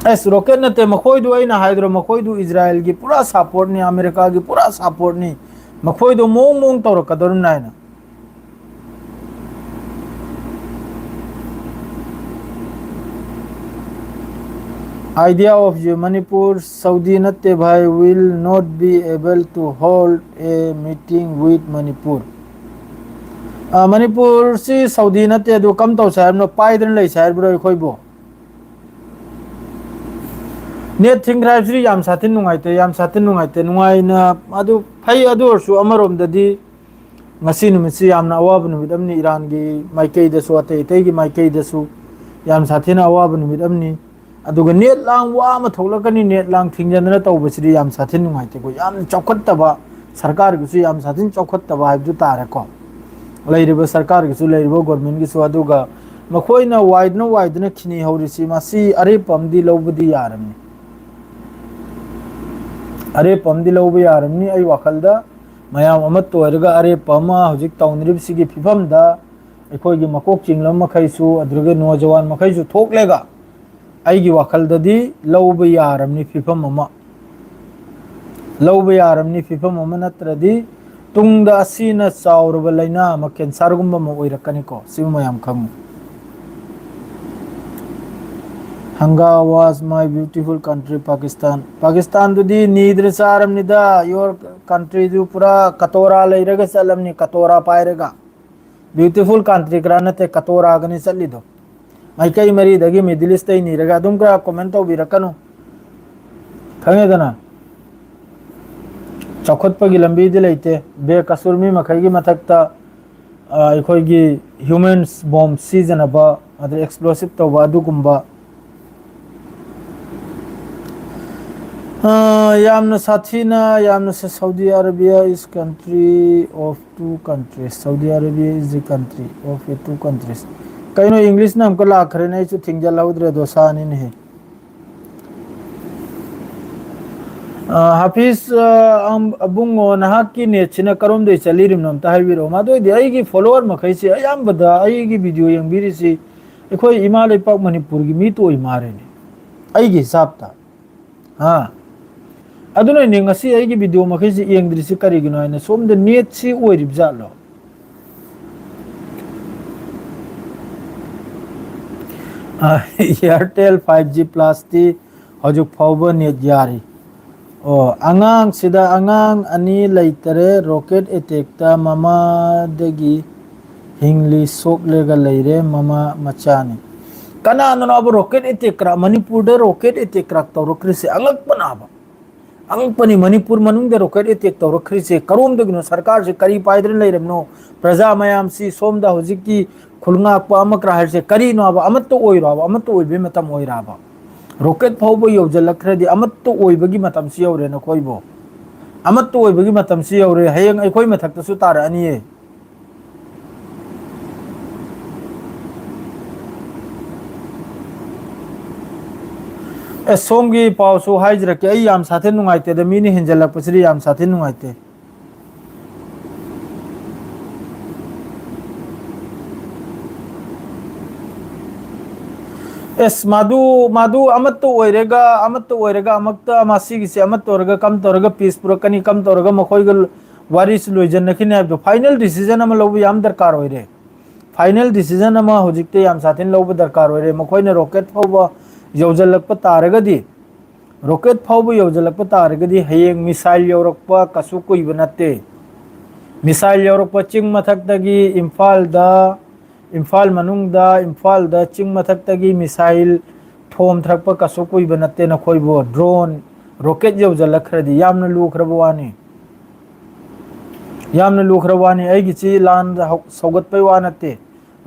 ꯑꯁ, ꯔꯣꯀꯦꯠ ꯅꯠꯇꯦ, ꯃꯈꯣꯏꯗꯨ ꯑꯩꯅ ꯍꯥꯏꯗ꯭ꯔꯣ, ꯃꯈꯣꯏꯗꯨ ꯏꯖꯔꯥꯏꯜꯒꯤ ꯄꯨꯔꯥ ꯁꯞꯄꯣꯔꯠꯅꯤ, ꯑꯃꯦꯔꯤꯀꯥꯒꯤ ꯄꯨꯔꯥ ꯁꯞꯄꯣꯔꯠꯅꯤ, ꯃꯈꯣꯏꯗꯣ ꯃꯑꯣꯡ ꯃꯑꯣꯡ ꯇꯧꯔꯛꯀꯗꯧꯔꯤꯕꯅꯤ ꯍꯥꯏꯅ꯫ Idea of you, Manipur, Saudi ꯅꯠꯇꯦ ꯚꯥꯏ, will not be able to hold a meeting with Manipur. ꯑ, ꯃꯅꯤꯄꯨꯔꯁꯤ ꯁꯥꯎꯗꯤ ꯅꯠꯇꯦ, ꯑꯗꯨ ꯀꯝ ꯇꯧꯁꯦ ꯍꯥꯏꯕꯅꯣ? ꯄꯥꯏꯗꯅ ꯂꯩꯁꯦ ꯍꯥꯏꯕ꯭ꯔꯣ ꯑꯩꯈꯣꯏꯕꯨ? ꯅꯦꯠ ꯊꯤꯡꯈ꯭ꯔꯦ ꯍꯥꯏꯕꯁꯤꯗꯤ ꯌꯥꯝ ꯁꯥꯊꯤꯅ ꯅꯨꯡꯉꯥꯏꯇꯦ, ꯌꯥꯝ ꯁꯥꯊꯤꯅ ꯅꯨꯡꯉꯥꯏꯇꯦ꯫ ꯅꯨꯡꯉꯥꯏꯅ, ꯑꯗꯨ ꯐꯩ, ꯑꯗꯨ ꯑꯣꯏꯔꯁꯨ ꯑꯃꯔꯣꯝꯗꯗꯤ ꯉꯁꯤ ꯅꯨꯃꯤꯠꯁꯤ ꯌꯥꯝꯅ ꯑꯋꯥꯕ ꯅꯨꯃꯤꯠ ꯑꯃꯅꯤ, ꯏꯔꯥꯟꯒꯤ ꯃꯥꯏꯀꯩꯗꯁꯨ, ꯑꯇꯩ ꯑꯇꯩꯒꯤ ꯃꯥꯏꯀꯩꯗꯁꯨ ꯌꯥꯝ ꯁꯥꯊꯤꯅ ꯑꯋꯥꯕ ꯅꯨꯃꯤꯠ ꯑꯃꯅꯤ꯫ ꯑꯗꯨꯒ ꯅꯦꯠ ꯂꯥꯡ ꯋꯥ ꯑꯃ ꯊꯣꯛꯂꯛꯀꯅꯤ, ꯅꯦꯠ ꯂꯥꯡ ꯊꯤꯡꯖꯤꯟꯗꯅ ꯇꯧꯕꯁꯤꯗꯤ ꯌꯥꯝ ꯁꯥꯊꯤꯅ ꯅꯨꯡꯉꯥꯏꯇꯦꯀꯣ꯫ ꯌꯥꯝ ꯆꯥꯎꯈꯠꯇꯕ, ꯁꯔꯀꯥꯔꯒꯤꯁꯨ ꯌꯥꯝ ꯁꯥꯊꯤꯅ ꯆꯥꯎꯈꯠꯇꯕ ꯍꯥꯏꯕꯗꯨ ꯇꯥꯔꯦꯀꯣ꯫ ꯂꯩꯔꯤꯕ ꯁꯔꯀꯥꯔꯒꯤꯁꯨ, ꯂꯩꯔꯤꯕ ꯒꯣꯔꯃꯦꯟꯒꯤꯁꯨ꯫ ꯑꯗꯨꯒ ꯃꯈꯣꯏꯅ ꯋꯥꯏꯗꯨꯅ ꯋꯥꯏꯗꯨꯅ ꯈꯤꯅꯤ ꯍꯧꯔꯤꯁꯤ, ꯃꯁꯤ ꯑꯔꯦꯞꯄ ꯑꯃꯗꯤ ꯂꯧꯕꯗꯤ ꯌꯥꯔꯝꯅꯤ꯫ ꯑꯔꯦꯞꯄ ꯑꯃꯗꯤ ꯂꯧꯕ ꯌꯥꯔꯝꯅꯤ꯫ ꯑꯩ ꯋꯥꯈꯜꯗ ꯃꯌꯥꯝ ꯑꯃꯠꯇ ꯑꯣꯏꯔꯒ ꯑꯔꯦꯞꯄ ꯑꯃ ꯍꯧꯖꯤꯛ ꯇꯧꯅꯔꯤꯕꯁꯤꯒꯤ ꯐꯤꯕꯝꯗ ꯑꯩꯈꯣꯏꯒꯤ ꯃꯀꯣꯛ ꯆꯤꯡꯂꯕ ꯃꯈꯩꯁꯨ, ꯑꯗꯨꯗꯒꯤ ꯅꯣꯖꯋꯥꯟ ꯃꯈꯩꯁꯨ ꯊꯣꯛꯂꯒ ꯑꯩꯒꯤ ꯋꯥꯈꯜꯗꯗꯤ ꯂꯧꯕ ꯌꯥꯔꯝꯅꯤ ꯐꯤꯕꯝ ꯑꯃ꯫ ꯂꯧꯕ ꯌꯥꯔꯝꯅꯤ ꯐꯤꯕꯝ ꯑꯃ, ꯅꯠꯇ꯭ꯔꯗꯤ ꯇꯨꯡꯗ ꯑꯁꯤꯅ ꯆꯥꯎꯔꯕ ꯂꯥꯏꯅꯥ ꯑꯃ, ꯀꯦꯟꯁꯔꯒꯨꯝꯕ ꯑꯃ ꯑꯣꯏꯔꯛꯀꯅꯤꯀꯣ꯫ ꯁꯤꯃ ꯃꯌꯥꯝ ꯈꯪꯉꯨ꯫ Hanga was my beautiful country Pakistan. ꯄꯥꯀꯤꯁꯇꯥꯟꯗꯨꯗꯤ ꯅꯤꯗ꯭ꯔ ꯆꯥꯔꯝꯅꯤꯗ, your countryꯗꯨ ꯄꯨꯔꯥ ꯀꯇꯣꯔꯥ ꯂꯩꯔꯒ ꯆꯠꯂꯝꯅꯤ, ꯀꯇꯣꯔꯥ ꯄꯥꯏꯔꯒ꯫ Beautiful country ꯈꯔ ꯅꯠꯇꯦ, ꯀꯇꯣꯔꯥꯒꯅꯤ ꯆꯠꯂꯤꯗꯣ꯫ ꯃꯥꯏꯀꯩ ꯃꯔꯤꯗꯒꯤ Middle Eastꯇꯩ ꯅꯤꯔꯒ꯫ ꯑꯗꯨꯝ ꯈꯔ comment ꯇꯧꯕꯤꯔꯛꯀꯅꯨ, ꯈꯪꯉꯦꯗꯅ꯫ ꯆꯥꯎꯈꯠꯄꯒꯤ ꯂꯝꯕꯤꯗꯤ ꯂꯩꯇꯦ꯫ ꯕꯦ ꯀꯁꯨꯔ ꯃꯤ ꯃꯈꯩꯒꯤ ꯃꯊꯛꯇ, ꯑ, ꯑꯩꯈꯣꯏꯒꯤ ꯍ꯭ꯌꯨꯃꯦꯟꯁ ꯕꯣꯝ ꯁꯤꯖꯤꯟꯅꯕ, ꯑꯗ explosive ꯇꯧꯕ ꯑꯗꯨꯒꯨꯝꯕ꯫ ꯑ, ꯌꯥꯝꯅ ꯁꯥꯊꯤꯅ, ꯌꯥꯝꯅ ꯁ-, Saudi Arabia is country of two countries. Saudi Arabia is the country of a two countries. ꯀꯩꯅꯣ, Englishꯅ ꯑꯃꯨꯛꯀ ꯂꯥꯛꯈ꯭ꯔꯦꯅꯦ, ꯑꯩꯁꯨ ꯊꯤꯡꯖꯤꯜꯍꯧꯗ꯭ꯔꯦ, ꯗꯣꯁꯥꯅꯤꯅꯦꯍꯦ꯫ ꯑ, ꯍꯥꯐꯤꯖ, ꯑ, ꯑꯝ-, ꯑꯕꯨꯡꯉꯣ, ꯅꯍꯥꯛꯀꯤ netꯁꯤꯅ ꯀꯔꯣꯝꯗꯩ ꯆꯠꯂꯤꯔꯤꯕꯅꯣ ꯑꯝꯇ ꯍꯥꯏꯕꯤꯔꯛꯑꯣ꯫ ꯑꯗꯨ ꯑꯣꯏꯗꯤ ꯑꯩꯒꯤ follower ꯃꯈꯩꯁꯤ ꯑꯌꯥꯝꯕꯗ ꯑꯩꯒꯤ video ꯌꯦꯡꯕꯤꯔꯤꯁꯤ ꯑꯩꯈꯣꯏ ꯏꯃꯥ ꯂꯩꯄꯥꯛ ꯃꯅꯤꯄꯨꯔꯒꯤ ꯃꯤꯇ ꯑꯣꯏ ꯃꯥꯜꯂꯦꯅꯦ꯫ ꯑꯩꯒꯤ ꯍꯤꯁꯥꯞꯇ꯫ ꯑꯥ, ꯑꯗꯨꯅꯅꯦ ꯉꯁꯤ ꯑꯩꯒꯤ ꯚꯤꯗꯤꯑꯣ ꯃꯈꯩꯁꯤ ꯌꯦꯡꯗ꯭ꯔꯤꯁꯤ ꯀꯔꯤꯒꯤꯅꯣ ꯍꯥꯏꯅ, ꯁꯣꯝꯗ ꯅꯦꯠꯁꯤ ꯑꯣꯏꯔꯤꯕ ꯖꯥꯠꯂꯣ? ꯑꯥ, Airtel five G Plus T ꯍꯧꯖꯤꯛ ꯐꯥꯎꯕ ꯅꯦꯠ ꯌꯥꯔꯤ꯫ ꯑꯣ, ꯑꯉꯥꯡꯁꯤꯗ, ꯑꯉꯥꯡ ꯑꯅꯤ ꯂꯩꯇꯔꯦ, ꯔꯣꯀꯦꯠ ꯑꯦꯇꯦꯛꯇ ꯃꯃꯥꯗꯒꯤ ꯍꯤꯡꯂꯤ ꯁꯣꯛꯂꯒ ꯂꯩꯔꯦ, ꯃꯃꯥ ꯃꯆꯥꯅꯤ꯫ ꯀꯅꯥꯅꯅꯣꯕ ꯔꯣꯀꯦꯠ ꯑꯦꯇꯦꯛ ꯀꯔꯥ? ꯃꯅꯤꯄꯨꯔꯗ ꯔꯣꯀꯦꯠ ꯑꯦꯇꯦꯛ ꯀꯔꯥ ꯇꯧꯔꯛꯈ꯭ꯔꯤꯁꯦ? ꯑꯉꯛꯄꯅꯕ꯫ ꯑꯉꯛꯄꯅꯤ, ꯃꯅꯤꯄꯨꯔ ꯃꯅꯨꯡꯗ ꯔꯣꯀꯦꯠ ꯑꯦꯇꯦꯛ ꯇꯧꯔꯛꯈ꯭ꯔꯤꯁꯦ ꯀꯔꯣꯝꯗꯒꯤꯅꯣ? ꯁꯔꯀꯥꯔꯁꯦ ꯀꯔꯤ ꯄꯥꯏꯗꯅ ꯂꯩꯔꯕꯅꯣ? ꯄ꯭ꯔꯖꯥ ꯃꯌꯥꯝꯁꯤ ꯁꯣꯝꯗ ꯍꯧꯖꯤꯛꯀꯤ ꯈꯨꯜ ꯉꯥꯛꯄ ꯑꯃ ꯀꯔꯥ ꯍꯥꯏꯔꯤꯁꯦ ꯀꯔꯤꯅꯣ ꯍꯥꯏꯕ? ꯑꯃꯠꯇ ꯑꯣꯏꯔꯣ ꯍꯥꯏꯕ? ꯑꯃꯠꯇ ꯑꯣꯏꯕꯒꯤ ꯃꯇꯝ ꯑꯣꯏꯔꯕ? ꯔꯣꯀꯦꯠ ꯐꯥꯎꯕ ꯌꯧꯁꯤꯜꯂꯛꯈ꯭ꯔꯗꯤ ꯑꯃꯠꯇ ꯑꯣꯏꯕꯒꯤ ꯃꯇꯝꯁꯤ ꯌꯧꯔꯦ ꯅꯈꯣꯏꯕꯨ꯫ ꯑꯃꯠꯇ ꯑꯣꯏꯕꯒꯤ ꯃꯇꯝꯁꯤ ꯌꯧꯔꯦ꯫ ꯍꯌꯦꯡ ꯑꯩꯈꯣꯏ ꯃꯊꯛꯇꯁꯨ ꯇꯥꯔꯛꯑꯅꯤꯌꯦ꯫ ꯑꯦ, ꯁꯣꯝꯒꯤ ꯄꯥꯎꯁꯨ ꯍꯥꯏꯖꯔꯛꯀꯦ꯫ ꯑꯩ ꯌꯥꯝ ꯁꯥꯊꯤꯅ ꯅꯨꯡꯉꯥꯏꯇꯦꯗ, ꯃꯤꯅ ꯍꯦꯟꯖꯜꯂꯛꯄꯁꯤꯗꯤ ꯌꯥꯝ ꯁꯥꯊꯤꯅ ꯅꯨꯡꯉꯥꯏꯇꯦ꯫ ꯑꯦꯁ, ꯃꯗꯨ, ꯃꯗꯨ ꯑꯃꯠꯇ ꯑꯣꯏꯔꯒ, ꯑꯃꯠꯇ ꯑꯣꯏꯔꯒ, ꯑꯃꯛꯇ ꯃꯁꯤꯒꯤꯁꯦ ꯑꯃꯠꯇ ꯑꯣꯏꯔꯒ, ꯀꯝ ꯇꯧꯔꯒ ꯄꯤꯁ ꯄꯨꯔꯛꯀꯅꯤ, ꯀꯝ ꯇꯧꯔꯒ ꯃꯈꯣꯏꯒ ꯋꯥꯔꯤꯁꯤ ꯂꯣꯏꯁꯤꯟꯅꯈꯤꯅꯤ ꯍꯥꯏꯕꯗꯣ, ꯐꯥꯏꯅꯦꯜ ꯗꯤꯁꯤꯖꯟ ꯑꯃ ꯂꯧꯕ ꯌꯥꯝ ꯗꯔꯀꯥꯔ ꯑꯣꯏꯔꯦ꯫ ꯐꯥꯏꯅꯦꯜ ꯗꯤꯁꯤꯖꯟ ꯑꯃ ꯍꯧꯖꯤꯛꯇꯤ ꯌꯥꯝ ꯁꯥꯊꯤꯅ ꯂꯧꯕ ꯗꯔꯀꯥꯔ ꯑꯣꯏꯔꯦ꯫ ꯃꯈꯣꯏꯅ ꯔꯣꯀꯦꯠ ꯐꯥꯎꯕ ꯌꯧꯁꯤꯜꯂꯛꯄ ꯇꯥꯔꯒꯗꯤ, ꯔꯣꯀꯦꯠ ꯐꯥꯎꯕ ꯌꯧꯁꯤꯜꯂꯛꯄ ꯇꯥꯔꯒꯗꯤ, ꯍꯌꯦꯡ ꯃꯤꯁꯥꯏꯜ ꯌꯧꯔꯛꯄ ꯀꯩꯁꯨ ꯀꯨꯏꯕ ꯅꯠꯇꯦ꯫ ꯃꯤꯁꯥꯏꯜ ꯌꯧꯔꯛꯄ, ꯆꯤꯡ ꯃꯊꯛꯇꯒꯤ ꯏꯝꯐꯥꯜꯗ, ꯏꯝꯐꯥꯜ ꯃꯅꯨꯡꯗ, ꯏꯝꯐꯥꯜꯗ ꯆꯤꯡ ꯃꯊꯛꯇꯒꯤ ꯃꯤꯁꯥꯏꯜ ꯊꯣꯝꯊꯔꯛꯄ ꯀꯩꯁꯨ ꯀꯨꯏꯕ ꯅꯠꯇꯦ ꯅꯈꯣꯏꯕꯨ꯫ ꯗ꯭ꯔꯣꯟ, ꯔꯣꯀꯦꯠ ꯌꯧꯁꯤꯜꯂꯛꯈ꯭ꯔꯗꯤ ꯌꯥꯝꯅ ꯂꯨꯈ꯭ꯔꯕ ꯋꯥꯅꯤ꯫ ꯌꯥꯝꯅ ꯂꯨꯈ꯭ꯔꯕ ꯋꯥꯅꯤ꯫ ꯑꯩꯒꯤꯁꯤ ꯂꯥꯟ ꯍꯧ-, ꯁꯧꯒꯠꯄꯩ ꯋꯥ ꯅꯠꯇꯦ꯫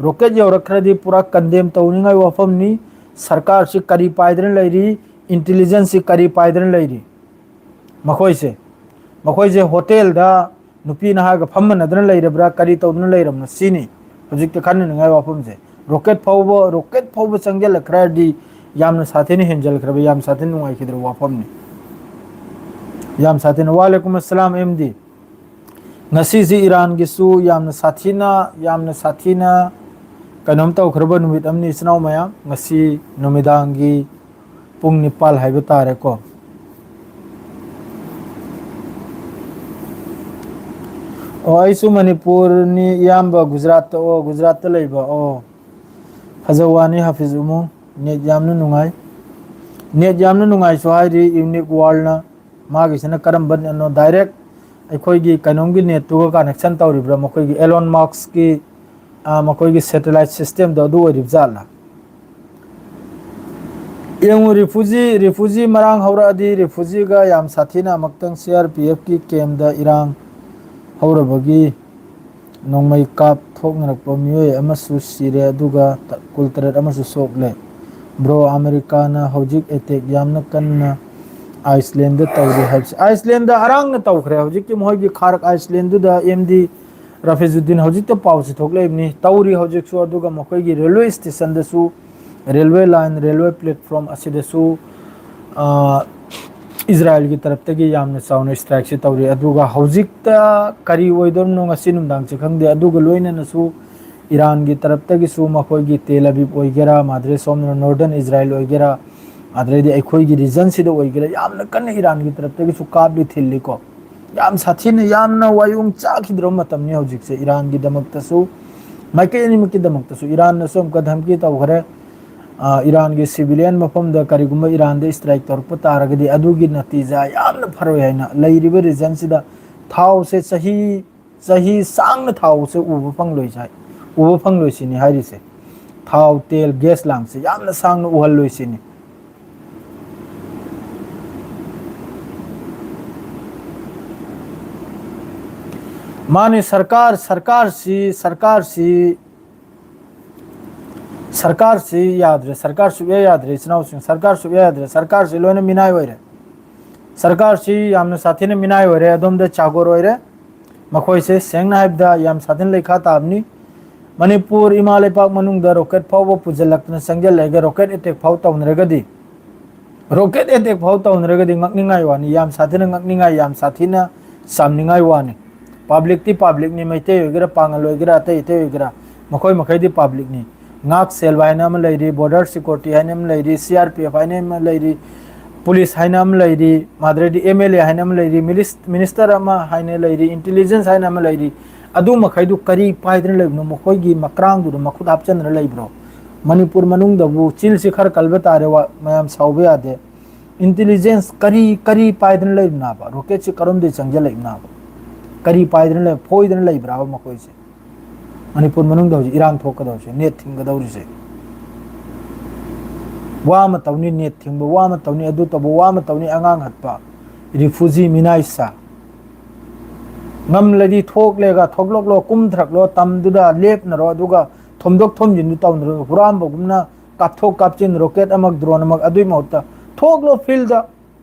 ꯔꯣꯀꯦꯠ ꯌꯧꯔꯛꯈ꯭ꯔꯗꯤ ꯄꯨꯔꯥ ꯀꯟꯗꯦꯝ ꯇꯧꯅꯤꯡꯉꯥꯏ ꯋꯥꯐꯝꯅꯤ꯫ ꯁꯔꯀꯥꯔꯁꯤ ꯀꯔꯤ ꯄꯥꯏꯗꯅ ꯂꯩꯔꯤ? ꯏꯟꯇꯤꯂꯤꯖꯦꯟꯁꯁꯤ ꯀꯔꯤ ꯄꯥꯏꯗꯅ ꯂꯩꯔꯤ? ꯃꯈꯣꯏꯁꯦ, ꯃꯈꯣꯏꯁꯦ ꯍꯣꯇꯦꯜꯗ ꯅꯨꯄꯤ ꯅꯍꯥꯒ ꯐꯝꯃꯟꯅꯗꯅ ꯂꯩꯔꯕ꯭ꯔꯥ? ꯀꯔꯤ ꯇꯧꯗꯅ ꯂꯩꯔꯕꯅꯣ? ꯁꯤꯅꯤ ꯍꯧꯖꯤꯛꯇ ꯈꯟꯅꯅꯤꯡꯉꯥꯏ ꯋꯥꯐꯝꯁꯦ꯫ ꯔꯣꯀꯦꯠ ꯐꯥꯎꯕ, ꯔꯣꯀꯦꯠ ꯐꯥꯎꯕ ꯆꯪꯁꯤꯜꯂꯛꯈ꯭ꯔꯗꯤ ꯌꯥꯝꯅ ꯁꯥꯊꯤꯅ ꯍꯦꯟꯖꯜꯂꯛꯈ꯭ꯔꯕ, ꯌꯥꯝ ꯁꯥꯊꯤꯅ ꯅꯨꯡꯉꯥꯏꯈꯤꯗ꯭ꯔꯕ ꯋꯥꯐꯝꯅꯤ꯫ ꯌꯥꯝ ꯁꯥꯊꯤꯅ꯫ ꯋꯥꯂꯦꯀꯨꯝ ꯑꯁꯂꯥꯝ ꯑꯦꯝ ꯗꯤ꯫ ꯉꯁꯤꯁꯤ ꯏꯔꯥꯟꯒꯤꯁꯨ ꯌꯥꯝꯅ ꯁꯥꯊꯤꯅ, ꯌꯥꯝꯅ ꯁꯥꯊꯤꯅ ꯀꯩꯅꯣꯝ ꯇꯧꯈ꯭ꯔꯕ ꯅꯨꯃꯤꯠ ꯑꯃꯅꯤ, ꯏꯆꯤꯟ ꯏꯅꯥꯎ ꯃꯌꯥꯝ꯫ ꯉꯁꯤ ꯅꯨꯃꯤꯗꯥꯡꯒꯤ ꯄꯨꯡ ꯅꯤꯄꯥꯜ ꯍꯥꯏꯕ ꯇꯥꯔꯦꯀꯣ꯫ ꯑꯣ, ꯑꯩꯁꯨ ꯃꯅꯤꯄꯨꯔꯅꯤ, ꯏꯌꯥꯝꯕ ꯒꯨꯖꯔꯥꯠꯇ꯫ ꯑꯣ, ꯒꯨꯖꯔꯥꯠꯇ ꯂꯩꯕ꯫ ꯑꯣ, ꯐꯖꯕ ꯋꯥꯅꯤ ꯍꯥꯐꯤꯖ ꯎꯃꯨ꯫ ꯅꯦꯠ ꯌꯥꯝꯅ ꯅꯨꯡꯉꯥꯏ꯫ ꯅꯦꯠ ꯌꯥꯝꯅ ꯅꯨꯡꯉꯥꯏꯁꯨ ꯍꯥꯏꯔꯤ ꯌꯨꯅꯤꯛ ꯋꯥꯔꯜꯅ꯫ ꯃꯥꯒꯤꯁꯤꯅ ꯀꯔꯝꯕꯅꯣ? ꯗꯥꯏꯔꯦꯛ ꯑꯩꯈꯣꯏꯒꯤ ꯀꯩꯅꯣꯝꯒꯤ ꯅꯦꯠꯇꯨꯒ ꯀꯅꯦꯛꯁꯟ ꯇꯧꯔꯤꯕ꯭ꯔꯥ? ꯃꯈꯣꯏꯒꯤ ꯑꯦꯂꯣꯟ ꯃꯥꯛꯁꯀꯤ, ꯑ, ꯃꯈꯣꯏꯒꯤ ꯁꯦꯇꯦꯂꯥꯏꯠ ꯁꯤꯁꯇꯦꯝꯗꯣ ꯑꯗꯨ ꯑꯣꯏꯔꯤꯕ ꯖꯥꯠꯂꯥ? ꯌꯦꯡꯉꯨ, ꯔꯤꯐꯨꯖꯤ, ꯔꯤꯐꯨꯖꯤ ꯃꯔꯥꯡ ꯍꯧꯔꯛꯑꯗꯤ, ꯔꯤꯐꯨꯖꯤꯒ ꯌꯥꯝ ꯁꯥꯊꯤꯅ ꯑꯃꯨꯛꯇꯪ ꯁꯤ ꯑꯥꯔ ꯄꯤ ꯑꯦꯐꯀꯤ ꯀꯦꯝꯗ ꯏꯔꯥꯡ ꯍꯧꯔꯕꯒꯤ ꯅꯣꯡꯃꯩ ꯀꯥꯞꯊꯣꯛꯅꯔꯛꯄ ꯃꯤꯑꯣꯏ ꯑꯃꯁꯨ ꯁꯤꯔꯦ, ꯑꯗꯨꯒ ꯀꯨꯟꯇꯔꯦꯠ ꯑꯃꯁꯨ ꯁꯣꯛꯂꯦ꯫ ꯕ꯭ꯔꯣ, ꯑꯃꯦꯔꯤꯀꯥꯅ ꯍꯧꯖꯤꯛ ꯑꯦꯇꯦꯛ ꯌꯥꯝꯅ ꯀꯟꯅ ꯑꯥꯏꯁꯂꯦꯟꯗ ꯇꯧꯔꯤ ꯍꯥꯏꯕꯁꯤ, ꯑꯥꯏꯁꯂꯦꯟꯗ ꯑꯔꯥꯡꯅ ꯇꯧꯈ꯭ꯔꯦ꯫ ꯍꯧꯖꯤꯛꯀꯤ ꯃꯈꯣꯏꯒꯤ ꯈꯥꯔꯛ ꯑꯥꯏꯁꯂꯦꯟꯗꯨꯗ ꯑꯦꯝ ꯗꯤ ꯔꯥꯐꯤꯖꯨꯗꯤꯟ ꯍꯧꯖꯤꯛꯇ ꯄꯥꯎꯁꯤ ꯊꯣꯛꯂꯛꯏꯕꯅꯤ꯫ ꯇꯧꯔꯤ ꯍꯧꯖꯤꯛꯁꯨ꯫ ꯑꯗꯨꯒ ꯃꯈꯣꯏꯒꯤ ꯔꯦꯜꯋꯦ ꯁ꯭ꯇꯦꯁꯟꯗꯁꯨ, ꯔꯦꯜꯋꯦ ꯂꯥꯏꯟ, ꯔꯦꯜꯋꯦ ꯄ꯭ꯂꯦꯠꯐꯣꯔꯝ ꯑꯁꯤꯗꯁꯨ, ꯑ, ꯏꯖꯔꯥꯌꯦꯜꯒꯤ ꯇꯔꯞꯇꯒꯤ ꯌꯥꯝꯅ ꯆꯥꯎꯅ ꯁ꯭ꯇ꯭ꯔꯥꯏꯛꯁꯦ ꯇꯧꯔꯤ꯫ ꯑꯗꯨꯒ ꯍꯧꯖꯤꯛꯇ ꯀꯔꯤ ꯑꯣꯏꯗꯧꯔꯤꯕꯅꯣ ꯉꯁꯤ ꯅꯨꯡꯗꯥꯡꯁꯦ ꯈꯪꯗꯦ꯫ ꯑꯗꯨꯒ ꯂꯣꯏꯅꯅꯁꯨ ꯏꯔꯥꯟꯒꯤ ꯇꯔꯞꯇꯒꯤꯁꯨ, ꯃꯈꯣꯏꯒꯤ ꯇꯦꯜ ꯑꯕꯤꯕ ꯑꯣꯏꯒꯦꯔꯥ, ꯃꯥꯗ꯭ꯔꯦ ꯁꯣꯝꯅ ꯅꯣꯔꯗꯔꯟ ꯏꯖꯔꯥꯏꯜ ꯑꯣꯏꯒꯦꯔꯥ, ꯑꯗꯩꯗꯤ ꯑꯩꯈꯣꯏꯒꯤ ꯔꯤꯖꯟꯁꯤꯗ ꯑꯣꯏꯒꯦꯔꯥ, ꯌꯥꯝꯅ ꯀꯟꯅ ꯏꯔꯥꯟꯒꯤ ꯇꯔꯞꯇꯒꯤꯁꯨ ꯀꯥꯞꯂꯤ ꯊꯤꯜꯂꯤꯀꯣ꯫ ꯌꯥꯝ ꯁꯥꯊꯤꯅ, ꯌꯥꯝꯅ ꯋꯥꯌꯣꯡ ꯆꯥꯈꯤꯗ꯭ꯔꯕ ꯃꯇꯝꯅꯤ ꯍꯧꯖꯤꯛꯁꯦ ꯏꯔꯥꯟꯒꯤꯗꯃꯛꯇꯁꯨ, ꯃꯥꯏꯀꯩ ꯑꯅꯤꯃꯛꯀꯤꯗꯃꯛꯇꯁꯨ꯫ ꯏꯔꯥꯟꯅꯁꯨ ꯑꯃꯨꯛꯀ ꯙꯝꯀꯤ ꯇꯧꯈ꯭ꯔꯦ꯫ ꯑ, ꯏꯔꯥꯟꯒꯤ ꯁꯤꯚꯤꯂꯤꯌꯟ ꯃꯐꯝꯗ ꯀꯔꯤꯒꯨꯝꯕ ꯏꯔꯥꯟꯗ ꯁ꯭ꯇ꯭ꯔꯥꯏꯛ ꯇꯧꯔꯛꯄ ꯇꯥꯔꯒꯗꯤ, ꯑꯗꯨꯒꯤ ꯅꯇꯤꯖꯥ ꯌꯥꯝꯅ ꯐꯔꯣꯏ ꯍꯥꯏꯅ ꯂꯩꯔꯤꯕ ꯔꯤꯖꯟꯁꯤꯗ ꯊꯥꯎꯁꯦ ꯆꯍꯤ ꯆꯍꯤ ꯁꯥꯡꯅ ꯊꯥꯎꯁꯦ ꯎꯕ ꯐꯪꯂꯣꯏꯁꯦ, ꯎꯕ ꯐꯪꯂꯣꯏ ꯁꯤꯅꯤ ꯍꯥꯏꯔꯤꯁꯦ꯫ ꯊꯥꯎ, ꯇꯦꯜ, ꯒ꯭ꯌꯥꯁ ꯂꯥꯡꯁꯦ ꯌꯥꯝꯅ ꯁꯥꯡꯅ ꯎꯍꯜꯂꯣꯏ ꯁꯤꯅꯤ꯫ ꯃꯥꯅꯤ, ꯁꯔꯀꯥꯔ, ꯁꯔꯀꯥꯔꯁꯤ, ꯁꯔꯀꯥꯔꯁꯤ, ꯁꯔꯀꯥꯔꯁꯤ ꯌꯥꯗ꯭ꯔꯦ, ꯁꯔꯀꯥꯔ ꯁꯨꯛꯌꯥ ꯌꯥꯗ꯭ꯔꯦ, ꯏꯆꯤꯟ ꯏꯅꯥꯎꯁꯤꯡ, ꯁꯔꯀꯥꯔ ꯁꯨꯛꯌꯥ ꯌꯥꯗ꯭ꯔꯦ, ꯁꯔꯀꯥꯔꯁꯤ ꯂꯣꯏꯅ ꯃꯤꯅꯥꯏ ꯑꯣꯏꯔꯦ꯫ ꯁꯔꯀꯥꯔꯁꯤ ꯌꯥꯝꯅ ꯁꯥꯊꯤꯅ ꯃꯤꯅꯥꯏ ꯑꯣꯏꯔꯦ꯫ ꯑꯗꯣꯝꯗ ꯆꯥꯒꯣꯔ ꯑꯣꯏꯔꯦ꯫ ꯃꯈꯣꯏꯁꯦ ꯁꯦꯡꯅ ꯍꯥꯏꯕꯗ ꯌꯥꯝ ꯁꯥꯊꯤꯅ ꯂꯩꯈꯥ ꯇꯥꯕꯅꯤ꯫ ꯃꯅꯤꯄꯨꯔ ꯏꯃꯥ ꯂꯩꯄꯥꯛ ꯃꯅꯨꯡꯗ ꯔꯣꯀꯦꯠ ꯐꯥꯎꯕ ꯄꯨꯁꯤꯜꯂꯛꯇꯅ ꯆꯪꯁꯤꯜꯂꯛꯑꯒ ꯔꯣꯀꯦꯠ ꯑꯦꯇꯦꯛ ꯐꯥꯎ ꯇꯧꯅꯔꯒꯗꯤ, ꯔꯣꯀꯦꯠ ꯑꯦꯇꯦꯛ ꯐꯥꯎ ꯇꯧꯅꯔꯒꯗꯤ ꯉꯛꯅꯤꯡꯉꯥꯏ ꯋꯥꯅꯤ, ꯌꯥꯝ ꯁꯥꯊꯤꯅ ꯉꯛꯅꯤꯡꯉꯥꯏ, ꯌꯥꯝ ꯁꯥꯊꯤꯅ ꯆꯝꯅꯤꯡꯉꯥꯏ ꯋꯥꯅꯤ꯫ ꯄꯕ꯭ꯂꯤꯛꯇꯤ ꯄꯕ꯭ꯂꯤꯛꯅꯤ, ꯃꯩꯇꯩ ꯑꯣꯏꯒꯦꯔꯥ, ꯄꯥꯉꯜ ꯑꯣꯏꯒꯦꯔꯥ, ꯑꯇꯩ ꯑꯇꯩ ꯑꯣꯏꯒꯦꯔꯥ, ꯃꯈꯣꯏ ꯃꯈꯩꯗꯤ ꯄꯕ꯭ꯂꯤꯛꯅꯤ꯫ ꯉꯥꯛ ꯁꯦꯜꯕ ꯍꯥꯏꯅ ꯑꯃ ꯂꯩꯔꯤ, ꯕꯣꯔꯗꯔ ꯁꯦꯀ꯭ꯌꯨꯔꯤꯇꯤ ꯍꯥꯏꯅ ꯑꯃ ꯂꯩꯔꯤ, ꯁꯤ ꯑꯥꯔ ꯄꯤ ꯑꯦꯐ ꯍꯥꯏꯅ ꯑꯃ ꯂꯩꯔꯤ, ꯄꯨꯂꯤꯁ ꯍꯥꯏꯅ ꯑꯃ ꯂꯩꯔꯤ, ꯃꯥꯗ꯭ꯔꯗꯤ ꯑꯦꯝ ꯑꯦꯜ ꯑꯦ ꯍꯥꯏꯅ ꯑꯃ ꯂꯩꯔꯤ, ꯃꯤꯅꯤꯁ-, ꯃꯤꯅꯤꯁꯇꯔ ꯑꯃ ꯍꯥꯏꯅ ꯂꯩꯔꯤ, ꯏꯟꯇꯦꯂꯤꯖꯦꯟꯁ ꯍꯥꯏꯅ ꯑꯃ ꯂꯩꯔꯤ꯫ ꯑꯗꯨ ꯃꯈꯩꯗꯨ ꯀꯔꯤ ꯄꯥꯏꯗꯅ ꯂꯩꯕꯅꯣ? ꯃꯈꯣꯏꯒꯤ ꯃꯀ꯭ꯔꯥꯡꯗꯨꯗ ꯃꯈꯨꯠ ꯍꯥꯞꯆꯟꯗꯅ ꯂꯩꯕ꯭ꯔꯣ? ꯃꯅꯤꯄꯨꯔ ꯃꯅꯨꯡꯗꯕꯨ ꯆꯤꯜꯁꯤ ꯈꯔ ꯀꯜꯕ ꯇꯥꯔꯦ, ꯋꯥ-, ꯃꯌꯥꯝ ꯁꯥꯎꯕ ꯌꯥꯗꯦ꯫ ꯏꯟꯇꯦꯂꯤꯖꯦꯟꯁ ꯀꯔꯤ, ꯀꯔꯤ ꯄꯥꯏꯗꯅ ꯂꯩꯕꯅꯣꯕ? ꯔꯣꯀꯦꯠꯁꯤ ꯀꯔꯣꯝꯗꯒꯤ ꯆꯪꯁꯤꯜꯂꯛꯏꯕꯅꯣꯕ? ꯀꯔꯤ ꯄꯥꯏꯗꯅ ꯂꯩ-, ꯐꯣꯏꯗꯅ ꯂꯩꯕ꯭ꯔꯥꯕ ꯃꯈꯣꯏꯁꯦ? ꯃꯅꯤꯄꯨꯔ ꯃꯅꯨꯡꯗ ꯍꯧꯖꯤꯛ ꯏꯔꯥꯡ ꯊꯣꯛꯀꯗꯧꯔꯤꯁꯦ, ꯅꯦꯠ ꯊꯤꯡꯒꯗꯧꯔꯤꯁꯦ꯫ ꯋꯥ ꯑꯃ ꯇꯧꯅꯤ, ꯅꯦꯠ ꯊꯤꯡꯕ, ꯋꯥ ꯑꯃ ꯇꯧꯅꯤ, ꯑꯗꯨ ꯇꯧꯕ, ꯋꯥ ꯑꯃ ꯇꯧꯅꯤ, ꯑꯉꯥꯡ ꯍꯠꯄ, ꯔꯤꯐꯨꯖꯤ ꯃꯤꯅꯥꯏꯁꯥ꯫ ꯉꯝꯂꯗꯤ ꯊꯣꯛꯂꯦꯒ, ꯊꯣꯛꯂꯛꯂꯣ, ꯀꯨꯝꯊꯔꯛꯂꯣ, ꯇꯝꯗꯨꯗ ꯂꯦꯞꯅꯔꯣ, ꯑꯗꯨꯒ ꯊꯣꯝꯗꯣꯛ ꯊꯣꯝꯖꯤꯟꯗꯨ ꯇꯧꯅꯔꯣ꯫ ꯍꯨꯔꯥꯟꯕꯒꯨꯝꯅ ꯀꯥꯞꯊꯣꯛ ꯀꯥꯞꯁꯤꯟ, ꯔꯣꯀꯦꯠ ꯑꯃꯒ ꯗ꯭ꯔꯣꯟ ꯑꯃꯒ, ꯑꯗꯨꯏ ꯃꯍꯨꯠꯇ ꯊꯣꯛꯂꯣ ꯐꯤꯜꯗ,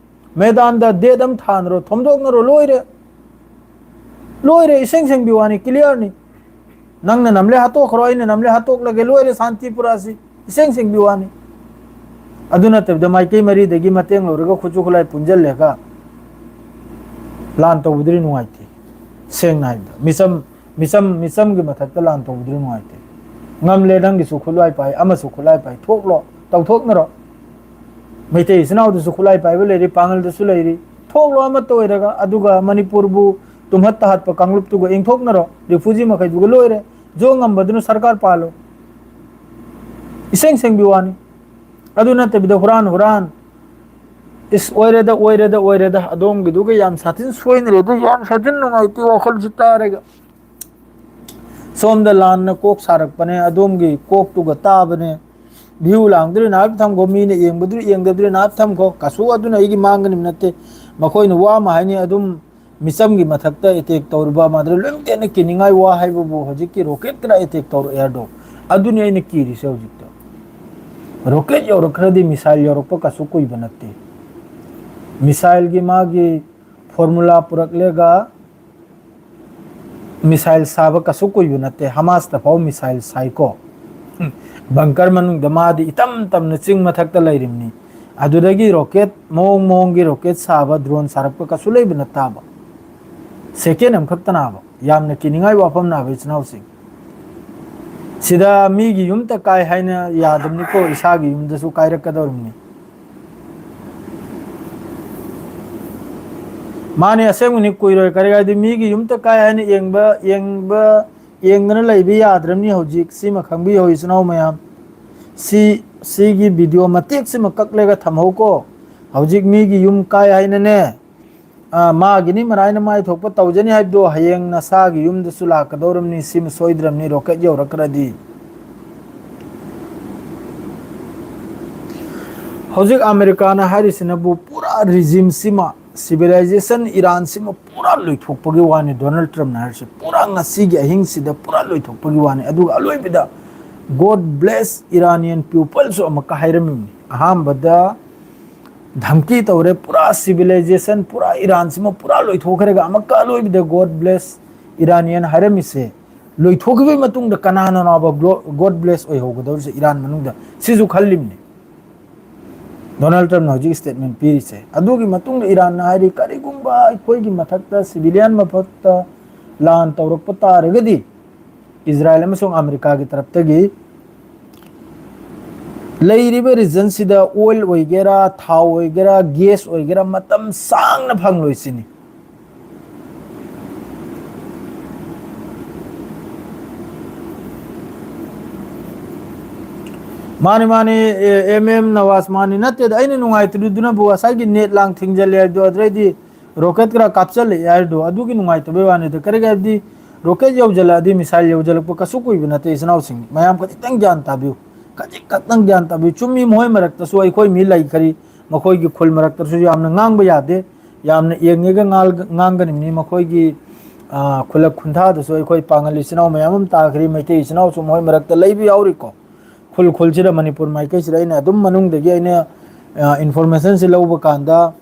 ꯃꯦꯗꯥꯟꯗ ꯗꯦꯠ ꯑꯃ ꯊꯥꯅꯔꯣ, ꯊꯣꯝꯗꯣꯛꯅꯔꯣ, ꯂꯣꯏꯔꯦ꯫ ꯂꯣꯏꯔꯦ, ꯏꯁꯦꯡ ꯁꯦꯡꯕꯤ ꯋꯥꯅꯤ, ꯀ꯭ꯂꯤꯌꯥꯔꯅꯤ꯫ ꯅꯪꯅ ꯅꯝꯂꯦ ꯍꯥꯠꯇꯣꯛꯈ꯭ꯔꯣ, ꯑꯩꯅ ꯅꯝꯂꯦ ꯍꯥꯠꯇꯣꯛꯂꯒꯦ, ꯂꯣꯏꯔꯦ, ꯁꯥꯟꯇꯤ ꯄꯨꯔꯥꯁꯤ꯫ ꯏꯁꯦꯡ ꯁꯦꯡꯕꯤ ꯋꯥꯅꯤ꯫ ꯑꯗꯨ ꯅꯠꯇꯕꯤꯗ ꯃꯥꯏꯀꯩ ꯃꯔꯤꯗꯒꯤ ꯃꯇꯦꯡ ꯂꯧꯔꯒ ꯈꯨꯠꯁꯨ ꯈꯨꯠꯂꯥꯏ ꯄꯨꯟꯁꯤꯜꯂꯒ ꯂꯥꯟ ꯇꯧꯕꯗꯨꯗꯤ ꯅꯨꯡꯉꯥꯏꯇꯦ, ꯁꯦꯡꯅ ꯍꯥꯏꯕꯗ꯫ ꯃꯤꯆꯝ, ꯃꯤꯆꯝ, ꯃꯤꯆꯝꯒꯤ ꯃꯊꯛꯇ ꯂꯥꯟ ꯇꯧꯕꯗꯨꯗꯤ ꯅꯨꯡꯉꯥꯏꯇꯦ꯫ ꯉꯝꯂꯦ, ꯅꯪꯒꯤꯁꯨ ꯈꯨꯠꯂꯥꯏ ꯄꯥꯏ, ꯑꯃꯁꯨ ꯈꯨꯠꯂꯥꯏ ꯄꯥꯏ, ꯊꯣꯛꯂꯣ, ꯇꯧꯊꯣꯛꯅꯔꯣ꯫ ꯃꯩꯇꯩ ꯏꯆꯤꯟ ꯏꯅꯥꯎꯗꯁꯨ ꯈꯨꯠꯂꯥꯏ ꯄꯥꯏꯕ ꯂꯩꯔꯤ, ꯄꯥꯡꯒꯜꯗꯁꯨ ꯂꯩꯔꯤ꯫ ꯊꯣꯛꯂꯣ ꯑꯃꯠꯇ ꯑꯣꯏꯔꯒ, ꯑꯗꯨꯒ ꯃꯅꯤꯄꯨꯔꯕꯨ ꯇꯨꯝꯍꯠ ꯇꯍꯠꯄ ꯀꯥꯡꯂꯨꯞꯇꯨꯒ ꯏꯪꯊꯣꯛꯅꯔꯣ, ꯔꯤꯐꯨꯖꯤ ꯃꯈꯩꯗꯨꯒ ꯂꯣꯏꯔꯦ꯫ ꯖꯣ ꯉꯝꯕꯗꯨꯅ ꯁꯔꯀꯥꯔ ꯄꯥꯜꯂꯣ꯫ ꯏꯁꯦꯡ ꯁꯦꯡꯕꯤ ꯋꯥꯅꯤ꯫ ꯑꯗꯨ ꯅꯠꯇꯕꯤꯗ ꯍꯨꯔꯥꯟ ꯍꯨꯔꯥꯟ, ꯏꯁ, ꯑꯣꯏꯔꯦꯗ, ꯑꯣꯏꯔꯦꯗ, ꯑꯣꯏꯔꯦꯗ, ꯑꯗꯣꯝꯒꯤꯗꯨꯒ ꯌꯥꯝ ꯁꯥꯊꯤꯅ ꯁꯣꯏꯅꯔꯦꯗ, ꯌꯥꯝ ꯁꯥꯊꯤꯅ ꯅꯨꯡꯉꯥꯏꯇꯦ, ꯋꯥꯈꯜꯁꯤ ꯇꯥꯔꯒ꯫ ꯁꯣꯝꯗ ꯂꯥꯟꯅ ꯀꯣꯛ ꯁꯥꯔꯛꯄꯅꯦ, ꯑꯗꯣꯝꯒꯤ ꯀꯣꯛꯇꯨꯒ ꯇꯥꯕꯅꯦ꯫ ꯚ꯭ꯌꯨ ꯂꯥꯡꯗꯨꯗꯤ ꯅꯥꯏꯞ ꯊꯝꯈꯣ, ꯃꯤꯅ ꯌꯦꯡꯕꯗꯨꯗꯤ ꯌꯦꯡꯗꯕꯗꯨꯗꯤ ꯅꯥꯏꯞ ꯊꯝꯈꯣ꯫ ꯀꯩꯁꯨ ꯑꯗꯨꯅ ꯑꯩꯒꯤ ꯃꯥꯡꯒꯅꯤꯕ ꯅꯠꯇꯦ꯫ ꯃꯈꯣꯏꯅ ꯋꯥ ꯑꯃ ꯍꯥꯏꯅꯤ, ꯑꯗꯨꯝ ꯃꯤꯆꯝꯒꯤ ꯃꯊꯛꯇ ꯑꯦꯇꯦꯛ ꯇꯧꯔꯤꯕ, ꯃꯗꯨꯗ ꯂꯣꯏꯅꯃꯛꯇ ꯑꯩꯅ ꯀꯤꯅꯤꯡꯉꯥꯏ ꯋꯥ ꯍꯥꯏꯕꯕꯨ ꯍꯧꯖꯤꯛꯀꯤ ꯔꯣꯀꯦꯠꯇꯅ ꯑꯦꯇꯦꯛ ꯇꯧꯔꯛꯑꯦ ꯍꯥꯏꯗꯣ, ꯑꯗꯨꯅꯤ ꯑꯩꯅ ꯀꯤꯔꯤꯁꯦ ꯍꯧꯖꯤꯛꯇ꯫ ꯔꯣꯀꯦꯠ ꯌꯧꯔꯛꯈ꯭ꯔꯗꯤ ꯃꯤꯁꯥꯏꯜ ꯌꯧꯔꯛꯄ ꯀꯩꯁꯨ ꯀꯨꯏꯕ ꯅꯠꯇꯦ꯫ ꯃꯤꯁꯥꯏꯜꯒꯤ ꯃꯥꯒꯤ ꯐꯣꯔꯃꯨꯂꯥ ꯄꯨꯔꯛꯂꯦꯒ ꯃꯤꯁꯥꯏꯜ ꯁꯥꯕ ꯀꯩꯁꯨ ꯀꯨꯏꯕ ꯅꯠꯇꯦ꯫ ꯍꯃꯥꯁꯇ ꯐꯥꯎ ꯃꯤꯁꯥꯏꯜ ꯁꯥꯏꯀꯣ꯫ ꯕꯪꯀꯔ ꯃꯅꯨꯡꯗ ꯃꯥꯗꯤ ꯏꯇꯝ ꯇꯝꯅ ꯆꯤꯡ ꯃꯊꯛꯇ ꯂꯩꯔꯤꯕꯅꯤ꯫ ꯑꯗꯨꯗꯒꯤ ꯔꯣꯀꯦꯠ ꯃꯑꯣꯡ ꯃꯑꯣꯡꯒꯤ ꯔꯣꯀꯦꯠ ꯁꯥꯕ, ꯗ꯭ꯔꯣꯟ ꯁꯥꯔꯛꯄ ꯀꯩꯁꯨ ꯂꯩꯕ ꯅꯠꯇꯕ꯫ ꯁꯦꯀꯦꯟ ꯑꯃꯈꯛꯇꯅꯥꯕ꯫ ꯌꯥꯝꯅ ꯀꯤꯅꯤꯡꯉꯥꯏ ꯋꯥꯐꯝꯅꯥꯕ, ꯏꯆꯤꯟ ꯏꯅꯥꯎꯁꯤꯡ꯫ ꯁꯤꯗ ꯃꯤꯒꯤ ꯌꯨꯝꯇ ꯀꯥꯏ ꯍꯥꯏꯅ ꯌꯥꯗꯕꯅꯤꯀꯣ, ꯏꯁꯥꯒꯤ ꯌꯨꯝꯗꯁꯨ ꯀꯥꯏꯔꯛꯀꯗꯧꯔꯤꯕꯅꯤ꯫ ꯃꯥꯅꯦ, ꯑꯁꯦꯡꯕꯅꯤ, ꯀꯨꯏꯔꯣꯏ꯫ ꯀꯔꯤ ꯍꯥꯏꯗꯤ, ꯃꯤꯒꯤ ꯌꯨꯝꯇ ꯀꯥꯏ ꯍꯥꯏꯅ ꯌꯦꯡꯕ, ꯌꯦꯡꯕ, ꯌꯦꯡꯗꯅ ꯂꯩꯕ ꯌꯥꯗ꯭ꯔꯕꯅꯤ ꯍꯧꯖꯤꯛ꯫ ꯁꯤꯃ ꯈꯪꯕꯤꯌꯣ, ꯏꯆꯤꯟ ꯏꯅꯥꯎ ꯃꯌꯥꯝ꯫ ꯁꯤ, ꯁꯤꯒꯤ ꯚꯤꯗꯤꯑꯣ ꯃꯇꯦꯛꯁꯤꯃ ꯀꯛꯂꯒ ꯊꯝꯍꯧꯀꯣ꯫ ꯍꯧꯖꯤꯛ ꯃꯤꯒꯤ ꯌꯨꯝ ꯀꯥꯏ ꯍꯥꯏꯅꯅꯦ, ꯑ, ꯃꯥꯒꯤꯅꯤ ꯃꯔꯥꯏꯅ ꯃꯥꯏ ꯊꯣꯛꯄ ꯇꯧꯖꯅꯤ ꯍꯥꯏꯕꯗꯣ ꯍꯌꯦꯡ ꯅꯁꯥꯒꯤ ꯌꯨꯝꯗꯁꯨ ꯂꯥꯛꯀꯗꯧꯔꯕꯅꯤ꯫ ꯁꯤꯃ ꯁꯣꯏꯗ꯭ꯔꯕꯅꯤ, ꯔꯣꯀꯦꯠ ꯌꯧꯔꯛꯈ꯭ꯔꯗꯤ꯫ ꯍꯧꯖꯤꯛ ꯑꯃꯦꯔꯤꯀꯥꯅ ꯍꯥꯏꯔꯤꯁꯤꯅꯕꯨ ꯄꯨꯔꯥ ꯔꯤꯖꯤꯝꯁꯤꯃ, ꯁꯤꯚꯤꯂꯥꯏꯖꯦꯁꯟ ꯏꯔꯥꯟꯁꯤꯃ ꯄꯨꯔꯥ ꯂꯣꯏꯊꯣꯛꯄꯒꯤ ꯋꯥꯅꯤ꯫ ꯗꯣꯅꯥꯜꯗ ꯇ꯭ꯔꯝꯞꯅ ꯍꯥꯏꯔꯤꯁꯤ ꯄꯨꯔꯥ ꯉꯁꯤꯒꯤ ꯑꯍꯤꯡꯁꯤꯗ ꯄꯨꯔꯥ ꯂꯣꯏꯊꯣꯛꯄꯒꯤ ꯋꯥꯅꯤ꯫ ꯑꯗꯨꯒ ꯑꯂꯣꯏꯕꯗ "God bless Iranian peopleꯁꯨ" ꯑꯃꯨꯛꯀ ꯍꯥꯏꯔꯝꯃꯤꯕꯅꯤ꯫ ꯑꯍꯥꯟꯕꯗ ꯙꯝꯀꯤ ꯇꯧꯔꯦ, ꯄꯨꯔꯥ ꯁꯤꯚꯤꯂꯥꯏꯖꯦꯁꯟ, ꯄꯨꯔꯥ ꯏꯔꯥꯟꯁꯤꯃ ꯄꯨꯔꯥ ꯂꯣꯏꯊꯣꯛꯈ꯭ꯔꯒ ꯑꯃꯨꯛꯀ ꯑꯂꯣꯏꯕꯗ "God bless Iranian" ꯍꯥꯏꯔꯝꯃꯤꯁꯦ ꯂꯣꯏꯊꯣꯛꯈꯤꯕꯒꯤ ꯃꯇꯨꯡꯗ ꯀꯅꯥꯅꯅꯣꯕ "God bless" ꯑꯣꯏꯍꯧꯒꯗꯧꯔꯤꯁꯦ ꯏꯔꯥꯟ ꯃꯅꯨꯡꯗ? ꯁꯤꯁꯨ ꯈꯜꯂꯤꯕꯅꯤ꯫ ꯗꯣꯅꯥꯜꯗ ꯇ꯭ꯔꯝꯞꯅ ꯍꯧꯖꯤꯛ ꯁ꯭ꯇꯦꯠꯃꯦꯟ ꯄꯤꯔꯤꯁꯦ꯫ ꯑꯗꯨꯒꯤ ꯃꯇꯨꯡꯗ ꯏꯔꯥꯟꯅ ꯍꯥꯏꯔꯤ, ꯀꯔꯤꯒꯨꯝꯕ ꯑꯩꯈꯣꯏꯒꯤ ꯃꯊꯛꯇ, ꯁꯤꯚꯤꯂꯤꯌꯟ ꯃꯊꯛꯇ ꯂꯥꯟ ꯇꯧꯔꯛꯄ ꯇꯥꯔꯒꯗꯤ, ꯏꯖꯔꯥꯏꯜ ꯑꯃꯁꯨꯡ ꯑꯃꯦꯔꯤꯀꯥꯒꯤ ꯇꯔꯞꯇꯒꯤ ꯂꯩꯔꯤꯕ ꯔꯤꯖꯟꯁꯤꯗ ꯑꯣꯏꯜ ꯑꯣꯏꯒꯦꯔꯥ, ꯊꯥꯎ ꯑꯣꯏꯒꯦꯔꯥ, ꯒ꯭ꯌꯥꯁ ꯑꯣꯏꯒꯦꯔꯥ, ꯃꯇꯝ ꯁꯥꯡꯅ ꯐꯪꯂꯣꯏ ꯁꯤꯅꯤ꯫ ꯃꯥꯅꯤ, ꯃꯥꯅꯤ, ꯑꯦ, ꯑꯦꯝ ꯑꯦꯝ ꯅꯋꯥꯖ, ꯃꯥꯅꯤ꯫ ꯅꯠꯇꯦꯗ, ꯑꯩꯅ ꯅꯨꯡꯉꯥꯏꯇ꯭ꯔꯤꯗꯨꯅꯕꯨ ꯉꯁꯥꯏꯒꯤ ꯅꯦꯠ ꯂꯥꯡ ꯊꯤꯡꯖꯜꯂꯦ ꯍꯥꯏꯕꯗꯣ, ꯑꯗꯨꯗꯩꯗꯤ ꯔꯣꯀꯦꯠ ꯈꯔ ꯀꯥꯞꯆꯜꯂꯛꯑꯦ ꯍꯥꯏꯔꯗꯣ, ꯑꯗꯨꯒꯤ ꯅꯨꯡꯉꯥꯏꯇꯕꯩ ꯋꯥꯅꯤꯗ꯫ ꯀꯔꯤꯒꯤ ꯍꯥꯏꯕꯗꯤ, ꯔꯣꯀꯦꯠ ꯌꯧꯖꯜꯂꯛꯑꯗꯤ, ꯃꯤꯁꯥꯏꯜ ꯌꯧꯖꯜꯂꯛꯄ ꯀꯩꯁꯨ ꯀꯨꯏꯕ ꯅꯠꯇꯦ, ꯏꯆꯤꯟ ꯏꯅꯥꯎꯁꯤꯡ꯫ ꯃꯌꯥꯝ ꯈꯖꯤꯛꯇꯪ ꯒ꯭ꯌꯥꯟ ꯇꯥꯕꯤꯌꯨ, ꯈꯖꯤꯛ ꯈꯛꯇꯪ ꯒ꯭ꯌꯥꯟ ꯇꯥꯕꯤꯌꯨ꯫ ꯆꯨꯝꯃꯤ, ꯃꯈꯣꯏ ꯃꯔꯛꯇꯁꯨ ꯑꯩꯈꯣꯏ ꯃꯤ ꯂꯩꯈ꯭ꯔꯤ, ꯃꯈꯣꯏꯒꯤ ꯈꯨꯜ ꯃꯔꯛꯇꯁꯨ ꯌꯥꯝꯅ ꯉꯥꯡꯕ ꯌꯥꯗꯦ, ꯌꯥꯝꯅ ꯌꯦꯡꯉꯒ ꯉꯥꯜ-, ꯉꯥꯡꯒꯅꯤꯡꯉꯤ꯫ ꯃꯈꯣꯏꯒꯤ, ꯑ, ꯈꯨꯜꯂꯛ ꯈꯨꯟꯊꯥꯗꯁꯨ ꯑꯩꯈꯣꯏ ꯄꯥꯡꯒꯜ ꯏꯆꯤꯟ ꯏꯅꯥꯎ ꯃꯌꯥꯝ ꯑꯃ ꯇꯥꯈ꯭ꯔꯤ, ꯃꯩꯇꯩ ꯏꯆꯤꯟ ꯏꯅꯥꯎꯁꯨ ꯃꯈꯣꯏ ꯃꯔꯛꯇ ꯂꯩꯕ ꯌꯥꯎꯔꯤꯀꯣ꯫ ꯈꯨꯜ ꯈꯨꯜꯁꯤꯗ, ꯃꯅꯤꯄꯨꯔ ꯃꯥꯏꯀꯩꯁꯤꯗ ꯑꯩꯅ ꯑꯗꯨꯝ ꯃꯅꯨꯡꯗꯒꯤ ꯑꯩꯅ, ꯑ, ꯏꯟꯐꯣꯔꯃꯦꯁꯟꯁꯤ ꯂꯧꯕ ꯀꯥꯟꯗ,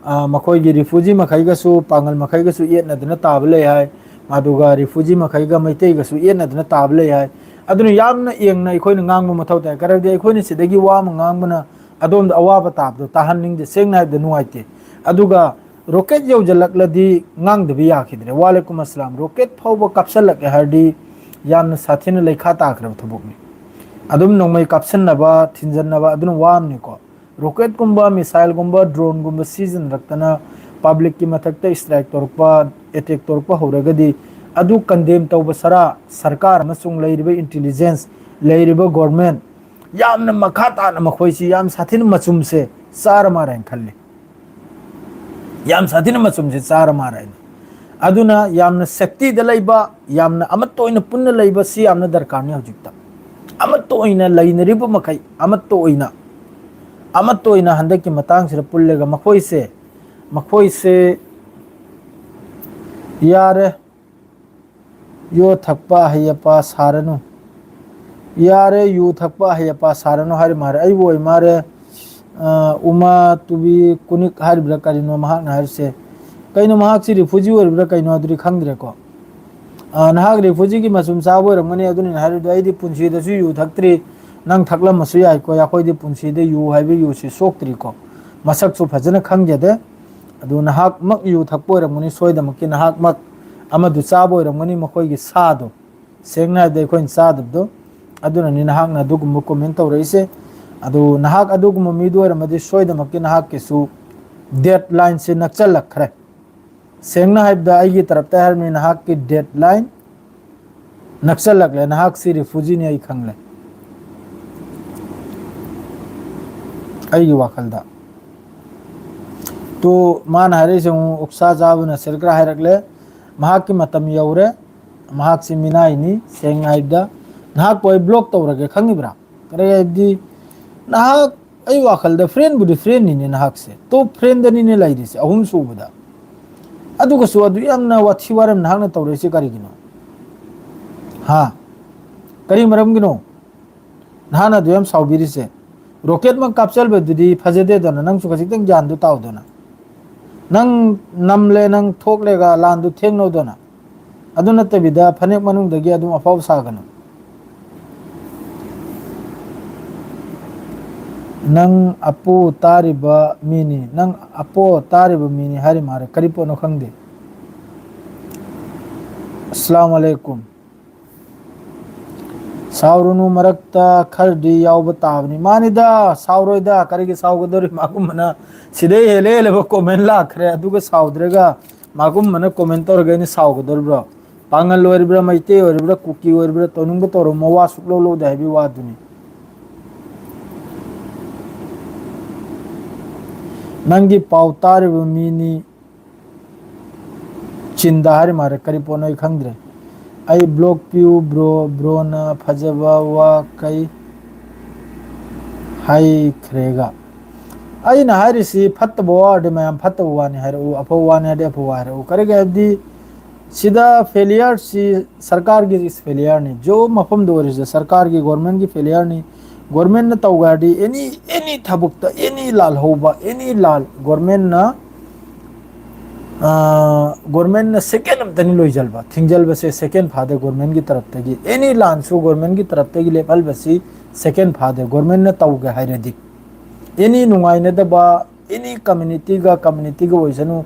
ꯑ, ꯃꯈꯣꯏꯒꯤ ꯔꯤꯐ꯭ꯌꯨꯖꯤ ꯃꯈꯩꯒꯁꯨ, ꯄꯥꯡꯒꯜ ꯃꯈꯩꯒꯁꯨ ꯌꯦꯠꯅꯗꯅ ꯇꯥꯕ ꯂꯩ ꯍꯥꯏ, ꯑꯗꯨꯒ ꯔꯤꯐ꯭ꯌꯨꯖꯤ ꯃꯈꯩꯒ ꯃꯩꯇꯩꯒꯁꯨ ꯌꯦꯠꯅꯗꯅ ꯇꯥꯕ ꯂꯩ ꯍꯥꯏ꯫ ꯑꯗꯨꯅ ꯌꯥꯝꯅ ꯌꯦꯡꯅ ꯑꯩꯈꯣꯏꯅ ꯉꯥꯡꯕ ꯃꯊꯧ ꯇꯥꯏ꯫ ꯀꯔꯝꯗꯤ ꯑꯩꯈꯣꯏꯅ ꯁꯤꯗꯒꯤ ꯋꯥ ꯑꯃ ꯉꯥꯡꯕꯅ ꯑꯗꯣꯝꯗ ꯑꯋꯥꯕ ꯇꯥꯕꯗꯣ ꯇꯥꯍꯟꯅꯤꯡꯗꯦ, ꯁꯦꯡꯅ ꯍꯥꯏꯕꯗ ꯅꯨꯡꯉꯥꯏꯇꯦ꯫ ꯑꯗꯨꯒ ꯔꯣꯀꯦꯠ ꯌꯧꯖꯜꯂꯛꯂꯗꯤ ꯉꯥꯡꯗꯕ ꯌꯥꯈꯤꯗ꯭ꯔꯦ꯫ ꯋꯥꯂꯦꯀꯨꯝ ꯑꯁꯂꯥꯝ꯫ ꯔꯣꯀꯦꯠ ꯐꯥꯎꯕ ꯀꯥꯞꯁꯜꯂꯛꯑꯦ ꯍꯥꯏꯔꯗꯤ ꯌꯥꯝꯅ ꯁꯥꯊꯤꯅ ꯂꯩꯈꯥ ꯇꯥꯈ꯭ꯔꯕ ꯊꯕꯛꯅꯤ꯫ ꯑꯗꯨꯝ ꯅꯣꯡꯃꯩ ꯀꯥꯞꯁꯤꯟꯅꯕ, ꯊꯤꯟꯖꯟꯅꯕ ꯑꯗꯨꯅ ꯋꯥ ꯑꯃꯅꯤꯀꯣ꯫ Rocket ꯀꯨꯝꯕ, missile ꯒꯨꯝꯕ, drone ꯒꯨꯝꯕ ꯁꯤꯖꯤꯟꯅꯔꯛꯇꯅ public ꯀꯤ ꯃꯊꯛꯇ strike ꯇꯧꯔꯛꯄ, attack ꯇꯧꯔꯛꯄ ꯍꯧꯔꯒꯗꯤ, ꯑꯗꯨ condemn ꯇꯧꯕ ꯁꯔꯥ ꯁꯔꯀꯥꯔ ꯑꯃꯁꯨꯡ ꯂꯩꯔꯤꯕ intelligence, ꯂꯩꯔꯤꯕ government, ꯌꯥꯝꯅ ꯃꯈꯥ ꯇꯥꯅ ꯃꯈꯣꯏꯁꯤ ꯌꯥꯝ ꯁꯥꯊꯤꯅ ꯃꯆꯨꯝꯁꯦ ꯆꯥꯔ ꯃꯥꯜꯂꯦ ꯍꯥꯏꯅ ꯈꯜꯂꯤ꯫ ꯌꯥꯝ ꯁꯥꯊꯤꯅ ꯃꯆꯨꯝꯁꯦ ꯆꯥꯔ ꯃꯥꯜꯂꯦ ꯍꯥꯏꯅ꯫ ꯑꯗꯨꯅ ꯌꯥꯝꯅ safety ꯗ ꯂꯩꯕ, ꯌꯥꯝꯅ ꯑꯃꯠꯇ ꯑꯣꯏꯅ ꯄꯨꯟꯅ ꯂꯩꯕ ꯁꯤ ꯌꯥꯝꯅ ꯗꯔꯀꯥꯔꯅꯤ ꯍꯧꯖꯤꯛꯇ꯫ ꯑꯃꯠꯇ ꯑꯣꯏꯅ ꯂꯩꯅꯔꯤꯕ ꯃꯈꯩ, ꯑꯃꯠꯇ ꯑꯣꯏꯅ, ꯑꯃꯠꯇ ꯑꯣꯏꯅ ꯍꯟꯗꯛꯀꯤ ꯃꯇꯥꯡꯁꯤꯗ ꯄꯨꯜꯂꯒ ꯃꯈꯣꯏꯁꯦ, ꯃꯈꯣꯏꯁꯦ ꯌꯥꯔꯦ, ꯌꯣ ꯊꯛꯄ ꯑꯍꯩ ꯑꯄꯥ ꯁꯥꯔꯅꯨ꯫ ꯌꯥꯔꯦ, ꯌꯨ ꯊꯛꯄ ꯑꯍꯩ ꯑꯄꯥ ꯁꯥꯔꯅꯨ ꯍꯥꯏꯔꯤ ꯃꯥꯔꯦ꯫ ꯑꯩꯕꯨ ꯑꯣꯏ ꯃꯥꯔꯦ, ꯑ, ꯎꯃꯥ ꯇꯨꯕꯤ ꯀꯨꯅꯤꯛ ꯍꯥꯏꯔꯤꯕ꯭ꯔꯥ ꯀꯔꯤꯅꯣ ꯃꯍꯥꯛꯅ ꯍꯥꯏꯔꯤꯁꯦ? ꯀꯩꯅꯣ, ꯃꯍꯥꯛꯁꯤ refugee ꯑꯣꯏꯔꯤꯕ꯭ꯔꯥ ꯀꯩꯅꯣ, ꯑꯗꯨꯗꯤ ꯈꯪꯗ꯭ꯔꯦꯀꯣ꯫ ꯑ, ꯅꯍꯥꯛ refugee ꯒꯤ ꯃꯆꯨꯝ ꯆꯥꯕ ꯑꯣꯏꯔꯝꯒꯅꯤ, ꯑꯗꯨꯅꯤꯅ ꯍꯥꯏꯔꯤꯗꯣ꯫ ꯑꯩꯗꯤ ꯄꯨꯟꯁꯤꯗꯁꯨ ꯌꯨ ꯊꯛꯇ꯭ꯔꯤ, ꯅꯪ ꯊꯛꯂꯝꯃꯁꯨ ꯌꯥꯏꯀꯣ꯫ ꯑꯩꯈꯣꯏꯗꯤ ꯄꯨꯟꯁꯤꯗ ꯌꯨ ꯍꯥꯏꯕ ꯌꯨꯁꯤ ꯁꯣꯛꯇ꯭ꯔꯤꯀꯣ, ꯃꯁꯛꯁꯨ ꯐꯖꯅ ꯈꯪꯖꯗꯦ꯫ ꯑꯗꯨ ꯅꯍꯥꯛꯃꯛ ꯌꯨ ꯊꯛꯄ ꯑꯣꯏꯔꯝꯒꯅꯤ, ꯁꯣꯏꯗꯃꯛꯀꯤ ꯅꯍꯥꯛꯃꯛ ꯑꯃꯗꯨ ꯆꯥꯕ ꯑꯣꯏꯔꯝꯒꯅꯤ, ꯃꯈꯣꯏꯒꯤ ꯁꯥꯗꯣ, ꯁꯦꯡꯅ ꯍꯥꯏꯔꯕꯗ ꯑꯩꯈꯣꯏꯅ ꯆꯥꯗꯕꯗꯣ꯫ ꯑꯗꯨꯅꯅꯤ ꯅꯍꯥꯛꯅ ꯑꯗꯨꯒꯨꯝꯕ comment ꯇꯧꯔꯛꯏꯁꯦ꯫ ꯑꯗꯨ ꯅꯍꯥꯛ ꯑꯗꯨꯒꯨꯝꯕ ꯃꯤꯗꯨ ꯑꯣꯏꯔꯝꯃꯗꯤ ꯁꯣꯏꯗꯃꯛꯀꯤ ꯅꯍꯥꯛꯀꯤꯁꯨ deadline ꯁꯦ ꯅꯛꯁꯜꯂꯛꯈ꯭ꯔꯦ꯫ ꯁꯦꯡꯅ ꯍꯥꯏꯕꯗ ꯑꯩꯒꯤ ꯇꯔꯞꯇ ꯍꯥꯏꯔꯕꯅꯤ, ꯅꯍꯥꯛꯀꯤ deadline ꯅꯛꯁꯜꯂꯛꯂꯦ꯫ ꯅꯍꯥꯛꯁꯤ refugee ꯅꯤ ꯑꯩ ꯈꯪꯂꯦ, ꯑꯩꯒꯤ ꯋꯥꯈꯜꯗ꯫ ꯇꯨ, ꯃꯥꯅ ꯍꯥꯏꯔꯛꯏꯁꯦ ꯑꯃꯨꯛ ꯑꯣꯛꯁꯥ ꯆꯥꯕꯅ ꯁꯦꯔꯀ꯭ꯔꯥ ꯍꯥꯏꯔꯛꯂꯦ꯫ ꯃꯍꯥꯛꯀꯤ ꯃꯇꯝ ꯌꯧꯔꯦ꯫ ꯃꯍꯥꯛꯁꯤ ꯃꯤꯅꯥꯏꯅꯤ꯫ ꯁꯦꯡꯅ ꯍꯥꯏꯕꯗ ꯅꯍꯥꯛꯄꯨ ꯑꯩ block ꯇꯧꯔꯒꯦ, ꯈꯪꯉꯤꯕ꯭ꯔꯥ? ꯀꯔꯤ ꯍꯥꯏꯕꯗꯤ, ꯅꯍꯥꯛ, ꯑꯩ ꯋꯥꯈꯜꯗ friend ꯕꯨꯗꯤ friend ꯅꯤꯅꯦ ꯅꯍꯥꯛꯁꯦ, top friend ꯗꯅꯤꯅꯦ ꯂꯩꯔꯤꯁꯦ, ꯑꯍꯨꯝ ꯁꯨꯕꯗ꯫ ꯑꯗꯨꯒꯁꯨ ꯑꯗꯨ ꯌꯥꯝꯅ ꯋꯥꯊꯤ ꯋꯥꯔꯦꯝ ꯅꯍꯥꯛꯅ ꯇꯧꯔꯛꯏꯁꯦ ꯀꯔꯤꯒꯤꯅꯣ? ꯍꯥ? ꯀꯔꯤ ꯃꯔꯝꯒꯤꯅꯣ ꯅꯍꯥꯛꯅ ꯑꯗꯨ ꯌꯥꯝ ꯁꯥꯎꯕꯤꯔꯤꯁꯦ? Rocket ꯃꯛ ꯀꯥꯞꯆꯕꯗꯨꯗꯤ ꯐꯖꯗꯦꯗꯅ, ꯅꯪꯁꯨ ꯈꯖꯤꯛꯇꯪ ꯒ꯭ꯌꯥꯟꯗꯨ ꯇꯥꯎꯗꯅ꯫ ꯅꯪ ꯅꯝꯂꯦ, ꯅꯪ ꯊꯣꯛꯂꯦꯒ ꯂꯥꯟꯗꯨ ꯊꯦꯡꯅꯧꯗꯅ꯫ ꯑꯗꯨ ꯅꯠꯇꯕꯤꯗ ꯐꯅꯦꯛ ꯃꯅꯨꯡꯗꯒꯤ ꯑꯗꯨꯝ ꯑꯐꯥꯎ ꯁꯥꯒꯅꯨ꯫ ꯅꯪ ꯑꯄꯣ ꯇꯥꯔꯤꯕ ꯃꯤꯅꯤ, ꯅꯪ ꯑꯄꯣ ꯇꯥꯔꯤꯕ ꯃꯤꯅꯤ ꯍꯥꯏꯔꯤ ꯃꯥꯔꯦ, ꯀꯔꯤ ꯄꯣꯠꯅꯣ ꯈꯪꯗꯦ꯫ ꯑꯁꯂꯥꯝ ꯑꯂꯩꯀꯨꯝ꯫ ꯁꯥꯎꯔꯨꯅꯨ, ꯃꯔꯛꯇ ꯈꯔꯗꯤ ꯌꯥꯎꯕ ꯇꯥꯕꯅꯤ꯫ ꯃꯥꯅꯤꯗ, ꯁꯥꯎꯔꯣꯏꯗ, ꯀꯔꯤꯒꯤ ꯁꯥꯎꯒꯗꯧꯔꯤ? ꯃꯥꯒꯨꯝꯕꯅ ꯁꯤꯗꯩ ꯍꯦꯜꯂꯦ ꯍꯦꯜꯂꯕ comment ꯂꯥꯛꯈ꯭ꯔꯦ, ꯑꯗꯨꯒ ꯁꯥꯎꯗ꯭ꯔꯒ ꯃꯥꯒꯨꯝꯕꯅ comment ꯇꯧꯔꯒ ꯑꯩꯅ ꯁꯥꯎꯒꯗꯧꯔꯤꯕ꯭ꯔꯣ? ꯄꯥꯉꯜ ꯑꯣꯏꯔꯤꯕ꯭ꯔꯥ, ꯃꯩꯇꯩ ꯑꯣꯏꯔꯤꯕ꯭ꯔꯥ, ꯀꯨꯀꯤ ꯑꯣꯏꯔꯤꯕ꯭ꯔꯥ, ꯇꯧꯅꯤꯡꯕ ꯇꯧꯔꯣ, ꯃꯋꯥ ꯁꯨꯛꯂꯧ ꯂꯧꯗꯦ ꯍꯥꯏꯕꯒꯤ ꯋꯥꯗꯨꯅꯤ꯫ ꯅꯪꯒꯤ ꯄꯥꯎ ꯇꯥꯔꯤꯕ ꯃꯤꯅꯤ꯫ ꯆꯤꯟꯗ ꯍꯥꯏꯔꯤ ꯃꯥꯜꯂꯦ, ꯀꯔꯤ ꯄꯣꯠꯅꯣ ꯑꯩ ꯈꯪꯗ꯭ꯔꯦ꯫ ꯑꯩ block ꯄꯤꯌꯨ bro, broꯅ ꯐꯖꯕ ꯋꯥ ꯀꯩ ꯍꯥꯏꯈ꯭ꯔꯦꯒ꯫ ꯑꯩꯅ ꯍꯥꯏꯔꯤꯁꯤ ꯐꯠꯇꯕ ꯋꯥ ꯑꯣꯏꯔꯗꯤ ꯃꯌꯥꯝ ꯐꯠꯇꯕ ꯋꯥꯅꯤ ꯍꯥꯏꯔꯛꯎ, ꯑꯐꯕ ꯋꯥꯅꯤ ꯍꯥꯏꯔꯗꯤ ꯑꯐꯕ ꯋꯥ ꯍꯥꯏꯔꯛꯎ꯫ ꯀꯔꯤꯒꯤ ꯍꯥꯏꯕꯗꯤ ꯁꯤꯗ failure ꯁꯤ ꯁꯔꯀꯥꯔꯒꯤ failure ꯅꯤ꯫ ꯖꯣꯕ ꯃꯐꯝꯗ ꯑꯣꯏꯔꯁꯨ ꯁꯔꯀꯥꯔꯒꯤ, ꯒꯣꯔꯃꯦꯟꯒꯤ failure ꯅꯤ꯫ ꯒꯣꯔꯃꯦꯟꯅ ꯇꯧꯒꯦ ꯍꯥꯏꯔꯗꯤ ꯑꯦꯅꯤ, ꯑꯦꯅꯤ ꯊꯕꯛꯇ, ꯑꯦꯅꯤ ꯂꯥꯜ ꯍꯧꯕ, ꯑꯦꯅꯤ ꯂꯥꯜ ꯒꯣꯔꯃꯦꯟꯅ, ꯑ, ꯒꯣꯔꯃꯦꯟꯅ ꯁꯦꯀꯦꯟ ꯑꯃꯇꯅꯤ ꯂꯣꯏꯖꯜꯕ꯫ ꯊꯤꯡꯖꯜꯕꯁꯦ ꯁꯦꯀꯦꯟ ꯐꯥꯗꯦ ꯒꯣꯔꯃꯦꯟꯒꯤ ꯇꯔꯞꯇꯒꯤ꯫ ꯑꯦꯅꯤ ꯂꯥꯟꯁꯨ ꯒꯣꯔꯃꯦꯟꯒꯤ ꯇꯔꯞꯇꯒꯤ ꯂꯦꯞꯍꯜꯕꯁꯤ ꯁꯦꯀꯦꯟ ꯐꯥꯗꯦ ꯒꯣꯔꯃꯦꯟꯅ ꯇꯧꯒꯦ ꯍꯥꯏꯔꯗꯤ꯫ ꯑꯦꯅꯤ ꯅꯨꯡꯉꯥꯏꯅꯗꯕ, ꯑꯦꯅꯤ ꯀꯝꯃ꯭ꯌꯨꯅꯤꯇꯤꯒ ꯀꯝꯃ꯭ꯌꯨꯅꯤꯇꯤꯒ ꯑꯣꯏꯁꯅꯨ,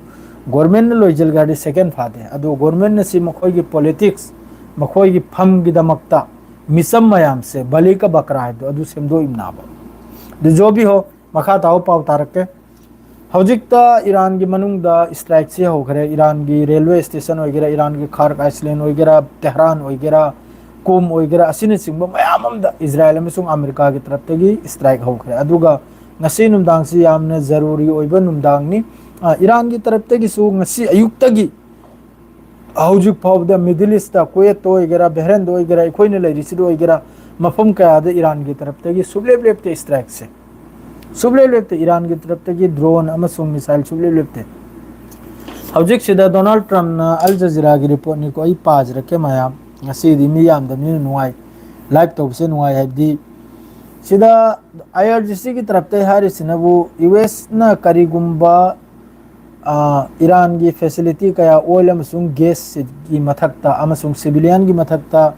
ꯒꯣꯔꯃꯦꯟꯅ ꯂꯣꯏꯖꯜꯒꯦ ꯍꯥꯏꯔꯗꯤ ꯁꯦꯀꯦꯟ ꯐꯥꯗꯦ꯫ ꯑꯗꯨ ꯒꯣꯔꯃꯦꯟꯅ ꯁꯤ ꯃꯈꯣꯏꯒꯤ ꯄꯣꯂꯤꯇꯤꯛꯁ, ꯃꯈꯣꯏꯒꯤ ꯐꯝꯒꯤꯗꯃꯛꯇ ꯃꯤꯆꯝ ꯃꯌꯥꯝꯁꯦ ꯕꯂꯤ ꯀ ꯕꯀ꯭ꯔꯥ ꯍꯥꯏꯕꯗꯣ ꯑꯗꯨ ꯁꯦꯝꯗꯣꯛꯏꯕꯅꯥꯕ꯫ ꯑꯗꯨ ꯖꯣꯕꯤ ꯍꯣ, ꯃꯈꯥ ꯇꯥꯕ ꯄꯥꯎ ꯇꯥꯔꯛꯀꯦ꯫ ꯍꯧꯖꯤꯛꯇ ꯏꯔꯥꯟꯒꯤ ꯃꯅꯨꯡꯗ ꯁ꯭ꯇ꯭ꯔꯥꯏꯛꯁꯤ ꯍꯧꯈ꯭ꯔꯦ꯫ ꯏꯔꯥꯟꯒꯤ ꯔꯦꯜꯋꯦ ꯁ꯭ꯇꯦꯁꯟ ꯑꯣꯏꯒꯦꯔꯥ, ꯏꯔꯥꯟꯒꯤ ꯈꯥꯔꯛ ꯑꯥꯏꯁꯂꯦꯟ ꯑꯣꯏꯒꯦꯔꯥ, ꯇꯦꯍꯔꯥꯟ ꯑꯣꯏꯒꯦꯔꯥ, ꯀꯣꯝ ꯑꯣꯏꯒꯦꯔꯥ, ꯑꯁꯤꯅꯆꯤꯡꯕ ꯃꯌꯥꯝ ꯑꯃꯗ ꯏꯖꯔꯥꯌꯦꯜ ꯑꯃꯁꯨꯡ ꯑꯃꯦꯔꯤꯀꯥꯒꯤ ꯇꯔꯞꯇꯒꯤ ꯁ꯭ꯇ꯭ꯔꯥꯏꯛ ꯍꯧꯈ꯭ꯔꯦ꯫ ꯑꯗꯨꯒ ꯉꯁꯤ ꯅꯨꯡꯗꯥꯡꯁꯤ ꯌꯥꯝꯅ ꯖꯔꯨꯔꯤ ꯑꯣꯏꯕ ꯅꯨꯡꯗꯥꯡꯅꯤ꯫ ꯑ, ꯏꯔꯥꯟꯒꯤ ꯇꯔꯞꯇꯒꯤꯁꯨ ꯉꯁꯤ ꯑꯌꯨꯛꯇꯒꯤ ꯍꯧꯖꯤꯛ ꯐꯥꯎꯕꯗ ꯃꯤꯗꯜ ꯏꯁꯇ, ꯀꯨꯋꯦꯠꯇ ꯑꯣꯏꯒꯦꯔꯥ, ꯕꯍꯔꯦꯟꯗ ꯑꯣꯏꯒꯦꯔꯥ, ꯑꯩꯈꯣꯏꯅ ꯂꯩꯔꯤꯁꯤꯗ ꯑꯣꯏꯒꯦꯔꯥ, ꯃꯐꯝ ꯀꯌꯥꯗ ꯏꯔꯥꯟꯒꯤ ꯇꯔꯞꯇꯒꯤ ꯁꯨꯞꯂꯦꯞ ꯂꯦꯞꯇꯦ ꯁ꯭ꯇ꯭ꯔꯥꯏꯛꯁꯦ꯫ ꯁꯨꯞꯂꯦꯞ ꯂꯦꯞꯇꯦ ꯏꯔꯥꯟꯒꯤ ꯇꯔꯞꯇꯒꯤ ꯗ꯭ꯔꯣꯟ ꯑꯃꯁꯨꯡ ꯃꯤꯁꯥꯏꯜ ꯁꯨꯞꯂꯦꯞ ꯂꯦꯞꯇꯦ꯫ ꯍꯧꯖꯤꯛꯁꯤꯗ ꯗꯣꯅꯥꯜꯗ ꯇ꯭ꯔꯝꯞꯅ ꯑꯜ ꯖꯖꯤꯔꯥꯒꯤ ꯔꯤꯄꯣꯔꯠꯅꯤꯀꯣ, ꯑꯩ ꯄꯥꯖꯔꯛꯀꯦ ꯃꯌꯥꯝ, ꯉꯁꯤꯗꯤ ꯃꯤ ꯌꯥꯝꯗꯕꯅꯤꯅ ꯅꯨꯡꯉꯥꯏ, ꯂꯥꯏꯚ ꯇꯧꯕꯁꯦ ꯅꯨꯡꯉꯥꯏ, ꯍꯥꯏꯕꯗꯤ ꯁꯤꯗ ꯑꯥꯏ ꯑꯥꯔ ꯖꯤ ꯁꯤꯒꯤ ꯇꯔꯞꯇꯒꯤ ꯍꯥꯏꯔꯤꯁꯤꯅꯕꯨ ꯌꯨ ꯑꯦꯁꯅ ꯀꯔꯤꯒꯨꯝꯕ ꯑ, ꯏꯔꯥꯟꯒꯤ ꯐꯦꯁꯤꯂꯤꯇꯤ ꯀꯌꯥ, ꯑꯣꯏꯜ ꯑꯃꯁꯨꯡ ꯒꯦꯁꯀꯤ ꯃꯊꯛꯇ ꯑꯃꯁꯨꯡ ꯁꯤꯚꯤꯂꯤꯌꯟꯒꯤ ꯃꯊꯛꯇ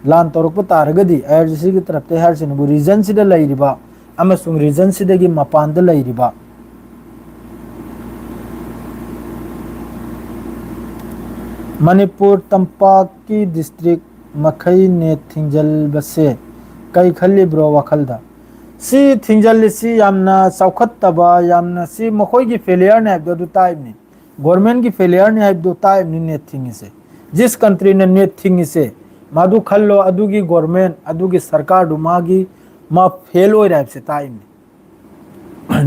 ꯂꯥꯟ ꯇꯧꯔꯛꯄ ꯇꯥꯔꯒꯗꯤ, ꯑꯥꯏ ꯑꯥꯔ ꯖꯤ ꯁꯤꯒꯤ ꯇꯔꯞꯇꯒꯤ ꯍꯥꯏꯔꯤꯁꯤꯅꯕꯨ ꯔꯤꯖꯟꯁꯤꯗ ꯂꯩꯔꯤꯕ ꯑꯃꯁꯨꯡ ꯔꯤꯖꯟꯁꯤꯗꯒꯤ ꯃꯄꯥꯟꯗ ꯂꯩꯔꯤꯕ ꯃꯅꯤꯄꯨꯔ ꯇꯝꯄꯥꯛꯀꯤ ꯗꯤꯁꯇ꯭ꯔꯤꯛ ꯃꯈꯩ ꯅꯦꯠ ꯊꯤꯡꯖꯤꯜꯕꯁꯦ ꯀꯩ ꯈꯜꯂꯤꯕ꯭ꯔꯣ ꯋꯥꯈꯜꯗ? ꯁꯤ ꯊꯤꯡꯖꯤꯜꯂꯤꯁꯤ ꯌꯥꯝꯅ ꯆꯥꯎꯈꯠꯇꯕ, ꯌꯥꯝꯅ, ꯁꯤ ꯃꯈꯣꯏꯒꯤ ꯐꯦꯂꯤꯌꯔꯅꯤ ꯍꯥꯏꯕꯗꯣ ꯑꯗꯨ ꯇꯥꯛꯏꯕꯅꯤ꯫ ꯒꯣꯔꯃꯦꯟꯒꯤ ꯐꯦꯂꯤꯌꯔꯅꯤ ꯍꯥꯏꯕꯗꯣ ꯇꯥꯛꯏꯕꯅꯤ ꯅꯦꯠ ꯊꯤꯡꯉꯤꯁꯦ꯫ ꯖꯤꯁ ꯀꯟꯇ꯭ꯔꯤꯅ ꯅꯦꯠ ꯊꯤꯡꯉꯤꯁꯦ, ꯃꯗꯨ ꯈꯜꯂꯣ, ꯑꯗꯨꯒꯤ ꯒꯣꯔꯃꯦꯟ, ꯑꯗꯨꯒꯤ ꯁꯔꯀꯥꯔꯗꯨ ꯃꯥꯒꯤ, ꯃꯥ ꯐꯦꯜ ꯑꯣꯏꯔꯦ ꯍꯥꯏꯕꯁꯦ ꯇꯥꯛꯏꯕꯅꯤ꯫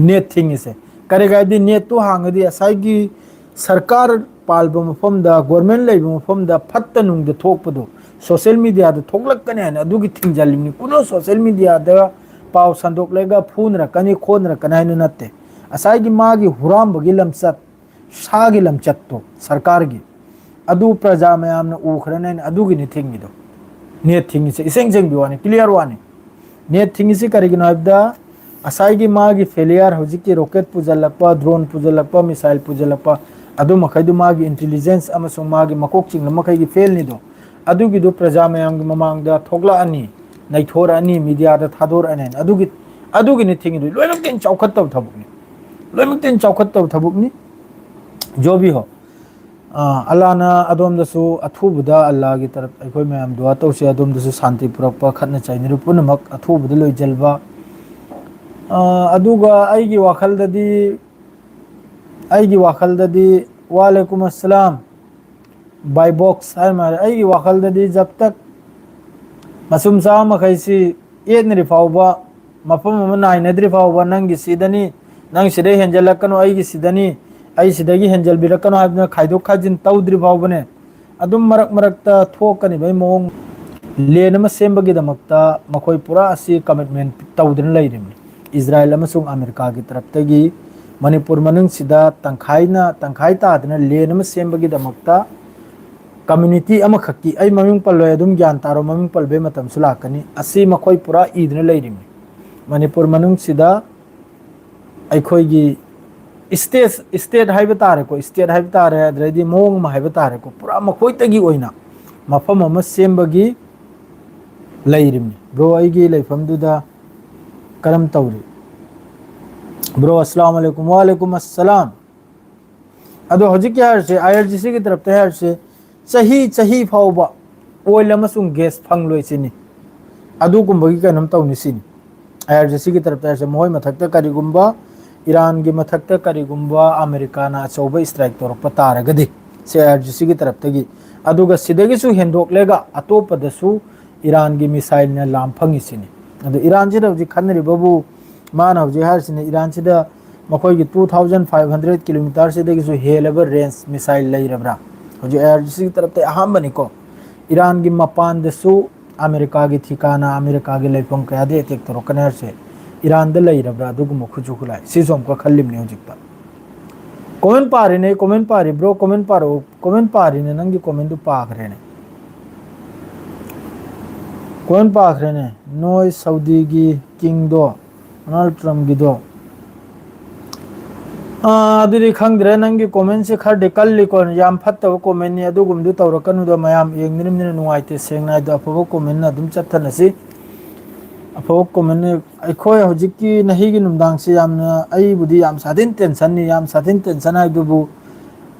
ꯅꯦꯠ ꯊꯤꯡꯉꯤꯁꯦ ꯀꯔꯤꯒꯤ ꯍꯥꯏꯗꯤ ꯅꯦꯠꯇꯨ ꯍꯥꯡꯉꯗꯤ ꯉꯁꯥꯏꯒꯤ ꯁꯔꯀꯥꯔ ꯄꯥꯜꯕ ꯃꯐꯝꯗ, ꯒꯣꯔꯃꯦꯟ ꯂꯩꯕ ꯃꯐꯝꯗ ꯐꯠꯇ ꯅꯨꯡꯗ ꯊꯣꯛꯄꯗꯣ ꯁꯣꯁꯦꯜ ꯃꯤꯗꯤꯌꯥꯗ ꯊꯣꯛꯂꯛꯀꯅꯤ ꯍꯥꯏꯅ ꯑꯗꯨꯒꯤ ꯊꯤꯡꯖꯤꯜꯂꯤꯕꯅꯤ꯫ ꯀꯨꯅꯣ ꯁꯣꯁꯦꯜ ꯃꯤꯗꯤꯌꯥꯗ ꯄꯥꯎ ꯁꯟꯗꯣꯛꯂꯒ ꯐꯨꯅꯔꯛꯀꯅꯤ ꯈꯣꯠꯅꯔꯛꯀꯅꯤ ꯍꯥꯏꯅ ꯅꯠꯇꯦ꯫ ꯉꯁꯥꯏꯒꯤ ꯃꯥꯒꯤ ꯍꯨꯔꯥꯟꯕꯒꯤ ꯂꯝꯆꯠ, ꯁꯥꯒꯤ ꯂꯝꯆꯠꯇꯣ ꯁꯔꯀꯥꯔꯒꯤ, ꯑꯗꯨ ꯄ꯭ꯔꯖꯥ ꯃꯌꯥꯝꯅ ꯎꯈ꯭ꯔꯅꯤ ꯍꯥꯏꯅ ꯑꯗꯨꯒꯤꯅꯤ ꯊꯤꯡꯉꯤꯗꯣ꯫ ꯅꯦꯠ ꯊꯤꯡꯉꯤꯁꯦ ꯏꯁꯦꯡ ꯁꯦꯡꯕꯤ ꯋꯥꯅꯤ, ꯀ꯭ꯂꯤꯌꯥꯔ ꯋꯥꯅꯤ꯫ ꯅꯦꯠ ꯊꯤꯡꯉꯤꯁꯤ ꯀꯔꯤꯒꯤꯅꯣ ꯍꯥꯏꯕꯗ, ꯉꯁꯥꯏꯒꯤ ꯃꯥꯒꯤ ꯐꯦꯂꯤꯌꯔ, ꯍꯧꯖꯤꯛꯀꯤ ꯔꯣꯀꯦꯠ ꯄꯨꯁꯤꯜꯂꯛꯄ, ꯗ꯭ꯔꯣꯟ ꯄꯨꯁꯤꯜꯂꯛꯄ, ꯃꯤꯁꯥꯏꯜ ꯄꯨꯁꯤꯜꯂꯛꯄ, ꯑꯗꯨ ꯃꯈꯩꯗꯨ ꯃꯥꯒꯤ ꯏꯟꯇꯤꯂꯤꯖꯦꯟꯁ ꯑꯃꯁꯨꯡ ꯃꯥꯒꯤ ꯃꯀꯣꯛ ꯆꯤꯡꯕ ꯃꯈꯩꯒꯤ ꯐꯦꯜꯅꯤꯗꯣ꯫ ꯑꯗꯨꯒꯤꯗꯨ ꯄ꯭ꯔꯖꯥ ꯃꯌꯥꯝꯒꯤ ꯃꯃꯥꯡꯗ ꯊꯣꯛꯂꯛꯑꯅꯤ, ꯅꯩꯊꯣꯔꯛꯑꯅꯤ, ꯃꯤꯗꯤꯌꯥꯗ ꯊꯥꯗꯣꯔꯛꯑꯅꯤ꯫ ꯑꯗꯨꯒꯤ, ꯑꯗꯨꯒꯤꯅꯤ ꯊꯤꯡꯉꯤꯗꯨ꯫ ꯂꯣꯏꯅꯃꯛꯇ ꯍꯦꯟꯅ ꯆꯥꯎꯈꯠꯇꯕ ꯊꯕꯛꯅꯤ, ꯂꯣꯏꯅꯃꯛꯇ ꯍꯦꯟꯅ ꯆꯥꯎꯈꯠꯇꯕ ꯊꯕꯛꯅꯤ꯫ ꯖꯣꯕꯤ ꯍꯣ, ꯑ, ꯑꯜꯂꯥꯅ ꯑꯗꯣꯝꯗꯁꯨ ꯑꯊꯨꯕꯗ, ꯑꯜꯂꯥꯒꯤ ꯇꯔꯞ ꯑꯩꯈꯣꯏ ꯃꯌꯥꯝ ꯗꯨꯋꯥ ꯇꯧꯁꯤ, ꯑꯗꯣꯝꯗꯁꯨ ꯁꯥꯟꯇꯤ ꯄꯨꯔꯛꯄ, ꯈꯠꯅ ꯆꯩꯅꯔꯤꯕ ꯄꯨꯝꯅꯃꯛ ꯑꯊꯨꯕꯗ ꯂꯣꯏꯁꯤꯜꯕ꯫ ꯑ, ꯑꯗꯨꯒ ꯑꯩꯒꯤ ꯋꯥꯈꯜꯗꯗꯤ, ꯑꯩꯒꯤ ꯋꯥꯈꯜꯗꯗꯤ, ꯋꯥꯂꯦꯀꯨꯝ ꯑꯁꯂꯥꯝ, ꯕꯥꯏ ꯕꯣꯛꯁ ꯍꯥꯏ ꯃꯥꯜꯂꯦ꯫ ꯑꯩꯒꯤ ꯋꯥꯈꯜꯗꯗꯤ ꯖꯕ ꯇꯛ ꯃꯆꯨꯝ ꯆꯥꯕ ꯃꯈꯩꯁꯤ ꯌꯦꯠꯅꯔꯤ ꯐꯥꯎꯕ, ꯃꯐꯝ ꯑꯃ ꯅꯥꯏꯅꯗ꯭ꯔꯤ ꯐꯥꯎꯕ, ꯅꯪꯒꯤ ꯁꯤꯗꯅꯤ, ꯅꯪ ꯁꯤꯗꯩ ꯍꯦꯟꯖꯜꯂꯛꯀꯅꯨ, ꯑꯩꯒꯤ ꯁꯤꯗꯅꯤ, ꯑꯩ ꯁꯤꯗꯒꯤ ꯍꯦꯟꯖꯜꯕꯤꯔꯛꯀꯅꯨ ꯍꯥꯏꯗꯅ ꯈꯥꯏꯗꯣꯛ ꯈꯥꯏꯖꯤꯟ ꯇꯧꯗ꯭ꯔꯤ ꯐꯥꯎꯕꯅꯦ, ꯑꯗꯨꯝ ꯃꯔꯛ ꯃꯔꯛꯇ ꯊꯣꯛꯀꯅꯤꯕꯒꯤ ꯃꯑꯣꯡ꯫ ꯂꯦꯟ ꯑꯃ ꯁꯦꯝꯕꯒꯤꯗꯃꯛꯇ ꯃꯈꯣꯏ ꯄꯨꯔꯥ ꯑꯁꯤ ꯀꯃꯤꯠꯃꯦꯟ ꯇꯧꯗꯨꯅ ꯂꯩꯔꯤꯕꯅꯤ꯫ ꯏꯖꯔꯥꯌꯦꯜ ꯑꯃꯁꯨꯡ ꯑꯃꯦꯔꯤꯀꯥꯒꯤ ꯇꯔꯞꯇꯒꯤ ꯃꯅꯤꯄꯨꯔ ꯃꯅꯨꯡꯁꯤꯗ ꯇꯪꯈꯥꯏꯅ, ꯇꯪꯈꯥꯏ ꯇꯥꯗꯅ ꯂꯦꯟ ꯑꯃ ꯁꯦꯝꯕꯒꯤꯗꯃꯛꯇ ꯀꯝꯃ꯭ꯌꯨꯅꯤꯇꯤ ꯑꯃꯈꯛꯀꯤ, ꯑꯩ ꯃꯃꯤꯡ ꯄꯜꯂꯣꯏ, ꯑꯗꯨꯝ ꯒ꯭ꯌꯥꯟ ꯇꯥꯔꯣ, ꯃꯃꯤꯡ ꯄꯜꯂꯕꯩ ꯃꯇꯝꯁꯨ ꯂꯥꯛꯀꯅꯤ꯫ ꯑꯁꯤ ꯃꯈꯣꯏ ꯄꯨꯔꯥ ꯏꯗꯨꯅ ꯂꯩꯔꯤꯕꯅꯤ꯫ ꯃꯅꯤꯄꯨꯔ ꯃꯅꯨꯡꯁꯤꯗ ꯑꯩꯈꯣꯏꯒꯤ ꯏꯁꯇꯦꯠ, ꯏꯁꯇꯦꯠ ꯍꯥꯏꯕ ꯇꯥꯔꯦꯀꯣ, ꯏꯁꯇꯦꯠ ꯍꯥꯏꯕ ꯇꯥꯔꯦ, ꯑꯗꯨꯗꯩꯗꯤ ꯃꯑꯣꯡ ꯑꯃ ꯍꯥꯏꯕ ꯇꯥꯔꯦꯀꯣ, ꯄꯨꯔꯥ ꯃꯈꯣꯏꯇꯒꯤ ꯑꯣꯏꯅ ꯃꯐꯝ ꯑꯃ ꯁꯦꯝꯕꯒꯤ ꯂꯩꯔꯤꯕꯅꯤ꯫ ꯕ꯭ꯔꯣ, ꯑꯩꯒꯤ ꯂꯩꯐꯝꯗꯨꯗ ꯀꯔꯝ ꯇꯧꯔꯤ? ꯕ꯭ꯔꯣ, ꯑꯁꯂꯥꯝ ꯑꯂꯩꯀꯨꯝ꯫ ꯋꯥꯂꯩꯀꯨꯝ ꯑꯁꯂꯥꯝ꯫ ꯑꯗꯣ ꯍꯧꯖꯤꯛꯀꯤ ꯍꯥꯏꯔꯤꯁꯦ, ꯑꯥꯏ ꯑꯥꯔ ꯖꯤ ꯁꯤꯒꯤ ꯇꯔꯞꯇ ꯍꯥꯏꯔꯤꯁꯦ, ꯆꯍꯤ, ꯆꯍꯤ ꯐꯥꯎꯕ, ꯑꯣꯏꯜ ꯑꯃꯁꯨꯡ ꯒ꯭ꯌꯥꯁ ꯐꯪꯂꯣꯏ ꯁꯤꯅꯤ꯫ ꯑꯗꯨꯒꯨꯝꯕꯒꯤ ꯀꯩꯅꯣꯝ ꯇꯧꯅꯤ ꯁꯤꯅꯤ꯫ ꯑꯥꯏ ꯑꯥꯔ ꯖꯤ ꯁꯤꯒꯤ ꯇꯔꯞꯇ ꯍꯥꯏꯔꯤꯁꯦ, ꯃꯈꯣꯏ ꯃꯊꯛꯇ ꯀꯔꯤꯒꯨꯝꯕ, ꯏꯔꯥꯟꯒꯤ ꯃꯊꯛꯇ ꯀꯔꯤꯒꯨꯝꯕ ꯑꯃꯦꯔꯤꯀꯥꯅ ꯑꯆꯧꯕ ꯏꯁꯇ꯭ꯔꯥꯏꯛ ꯇꯧꯔꯛꯄ ꯇꯥꯔꯒꯗꯤ, ꯁꯤ ꯑꯥꯏ ꯑꯥꯔ ꯖꯤ ꯁꯤꯒꯤ ꯇꯔꯞꯇꯒꯤ, ꯑꯗꯨꯒ ꯁꯤꯗꯒꯤꯁꯨ ꯍꯦꯟꯗꯣꯛꯂꯒ ꯑꯇꯣꯞꯄꯗꯁꯨ ꯏꯔꯥꯟꯒꯤ ꯃꯤꯁꯥꯏꯜꯅ ꯂꯥꯝ ꯐꯪꯉꯤꯁꯤꯅꯤ꯫ ꯑꯗꯣ ꯏꯔꯥꯟꯁꯤꯗ ꯍꯧꯖꯤꯛ ꯈꯟꯅꯔꯤꯕꯕꯨ, ꯃꯥꯅ ꯍꯧꯖꯤꯛ ꯍꯥꯏꯔꯤꯁꯤꯅ ꯏꯔꯥꯟꯁꯤꯗ ꯃꯈꯣꯏꯒꯤ two thousand five hundred kilometerꯁꯤꯗꯒꯤꯁꯨ ꯍꯦꯜꯂꯕ ꯔꯦꯟꯖ ꯃꯤꯁꯥꯏꯜ ꯂꯩꯔꯕ꯭ꯔꯥ? ꯍꯧꯖꯤꯛ ꯑꯥꯏ ꯑꯥꯔ ꯖꯤ ꯁꯤꯒꯤ ꯇꯔꯞꯇ ꯑꯍꯥꯟꯕꯅꯤꯀꯣ꯫ ꯏꯔꯥꯟꯒꯤ ꯃꯄꯥꯟꯗꯁꯨ ꯑꯃꯦꯔꯤꯀꯥꯒꯤ ꯊꯤꯀꯥꯅ, ꯑꯃꯦꯔꯤꯀꯥꯒꯤ ꯂꯩꯐꯝ ꯀꯌꯥꯗ ꯑꯦꯇꯦꯛ ꯇꯧꯔꯛꯀꯅꯤ ꯍꯥꯏꯔꯁꯦ, ꯏꯔꯥꯟꯗ ꯂꯩꯔꯕ꯭ꯔꯥ ꯑꯗꯨꯒꯨꯝꯕ ꯈꯨꯠꯁꯨ ꯈꯨꯠꯂꯥꯏ? ꯁꯤꯁꯨ ꯑꯃꯨꯛꯀ ꯈꯜꯂꯤꯕꯅꯤ ꯍꯧꯖꯤꯛꯇ꯫ ꯀꯣꯃꯦꯟ ꯄꯥꯔꯤꯅꯦ, ꯀꯣꯃꯦꯟ ꯄꯥꯔꯤ, ꯕ꯭ꯔꯣ, ꯀꯣꯃꯦꯟ ꯄꯥꯔꯛꯑꯣ, ꯀꯣꯃꯦꯟ ꯄꯥꯔꯤꯅꯦ, ꯅꯪꯒꯤ ꯀꯣꯃꯦꯟꯗꯨ ꯄꯥꯈ꯭ꯔꯦꯅꯦ꯫ ꯀꯣꯃꯦꯟ ꯄꯥꯈ꯭ꯔꯦꯅꯦ, ꯅꯣꯏ ꯁꯥꯎꯗꯤꯒꯤ ꯀꯤꯡꯗꯣ, ꯗꯣꯅꯥꯜꯗ ꯇ꯭ꯔꯝꯞꯀꯤꯗꯣ꯫ ꯑꯥ, ꯑꯗꯨꯗꯤ ꯈꯪꯗ꯭ꯔꯦ, ꯅꯪꯒꯤ ꯀꯣꯃꯦꯟꯁꯦ ꯈꯔꯗꯤ ꯀꯜꯂꯤꯀꯣ, ꯌꯥꯝ ꯐꯠꯇꯕ ꯀꯣꯃꯦꯟꯅꯤ, ꯑꯗꯨꯒꯨꯝꯕꯗꯨ ꯇꯧꯔꯛꯀꯅꯨꯗꯣ, ꯃꯌꯥꯝ ꯌꯦꯡꯅꯔꯤꯕꯅꯤꯅ ꯅꯨꯡꯉꯥꯏꯇꯦ, ꯁꯦꯡꯅ ꯍꯥꯏꯗꯣ, ꯑꯐꯕ ꯀꯣꯃꯦꯟꯅ ꯑꯗꯨꯝ ꯆꯠꯊꯅꯁꯤ, ꯑꯐꯕ ꯀꯣꯃꯦꯟꯅ꯫ ꯑꯩꯈꯣꯏ ꯍꯧꯖꯤꯛꯀꯤ ꯅꯍꯤꯒꯤ ꯅꯨꯡꯗꯥꯡꯁꯤ ꯌꯥꯝꯅ, ꯑꯩꯕꯨꯗꯤ ꯌꯥꯝ ꯁꯥꯊꯤꯟ ꯇꯦꯟꯁꯟꯅꯤ, ꯌꯥꯝ ꯁꯥꯊꯤꯟ ꯇꯦꯟꯁꯟ ꯍꯥꯏꯗꯨꯕꯨ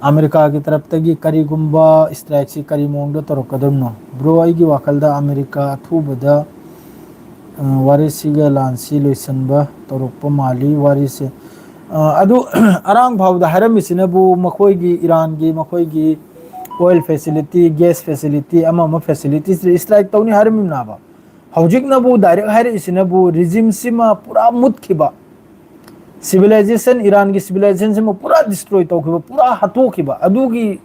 ꯑꯃꯦꯔꯤꯀꯥꯒꯤ ꯇꯔꯞꯇꯒꯤ ꯀꯔꯤꯒꯨꯝꯕ ꯏꯁꯇ꯭ꯔꯥꯏꯛꯁꯤ ꯀꯔꯤ ꯃꯑꯣꯡꯗ ꯇꯧꯔꯛꯀꯗꯕꯅꯣ? ꯕ꯭ꯔꯣ, ꯑꯩꯒꯤ ꯋꯥꯈꯜꯗ ꯑꯃꯦꯔꯤꯀꯥ ꯑꯊꯨꯕꯗ, ꯑ, ꯋꯥꯔꯤꯁꯤꯒ ꯂꯥꯟꯁꯤ ꯂꯣꯏꯁꯤꯟꯕ ꯇꯧꯔꯛꯄ ꯃꯥꯜꯂꯤ ꯋꯥꯔꯤꯁꯦ꯫ ꯑ, ꯑꯗꯨ ꯑꯔꯥꯡ ꯐꯥꯎꯗ ꯍꯥꯏꯔꯝꯃꯤꯁꯤꯅꯕꯨ ꯃꯈꯣꯏꯒꯤ ꯏꯔꯥꯟꯒꯤ, ꯃꯈꯣꯏꯒꯤ ꯑꯣꯏꯜ ꯐꯦꯁꯤꯂꯤꯇꯤ, ꯒ꯭ꯌꯥꯁ ꯐꯦꯁꯤꯂꯤꯇꯤ, ꯑꯃ ꯑꯃ ꯐꯦꯁꯤꯂꯤꯇꯤꯁꯤꯗ ꯏꯁꯇ꯭ꯔꯥꯏꯛ ꯇꯧꯅꯤ ꯍꯥꯏꯔꯝꯃꯤꯕꯅꯦꯕ꯫ ꯍꯧꯖꯤꯛꯅꯕꯨ ꯗꯥꯏꯔꯦꯛ ꯍꯥꯏꯔꯛꯏꯁꯤꯅꯕꯨ ꯔꯤꯖꯤꯝꯁꯤꯃ ꯄꯨꯔꯥ ꯃꯨꯠꯈꯤꯕ, ꯁꯤꯚꯤꯂꯥꯏꯖꯦꯁꯟ, ꯏꯔꯥꯟꯒꯤ ꯁꯤꯚꯤꯂꯥꯏꯖꯦꯁꯟꯁꯤꯃ ꯄꯨꯔꯥ ꯗꯤꯁꯇ꯭ꯔꯣꯏ ꯇꯧꯈꯤꯕ, ꯄꯨꯔꯥ ꯍꯥꯠꯇꯣꯛꯈꯤꯕ, ꯑꯗꯨꯒꯤ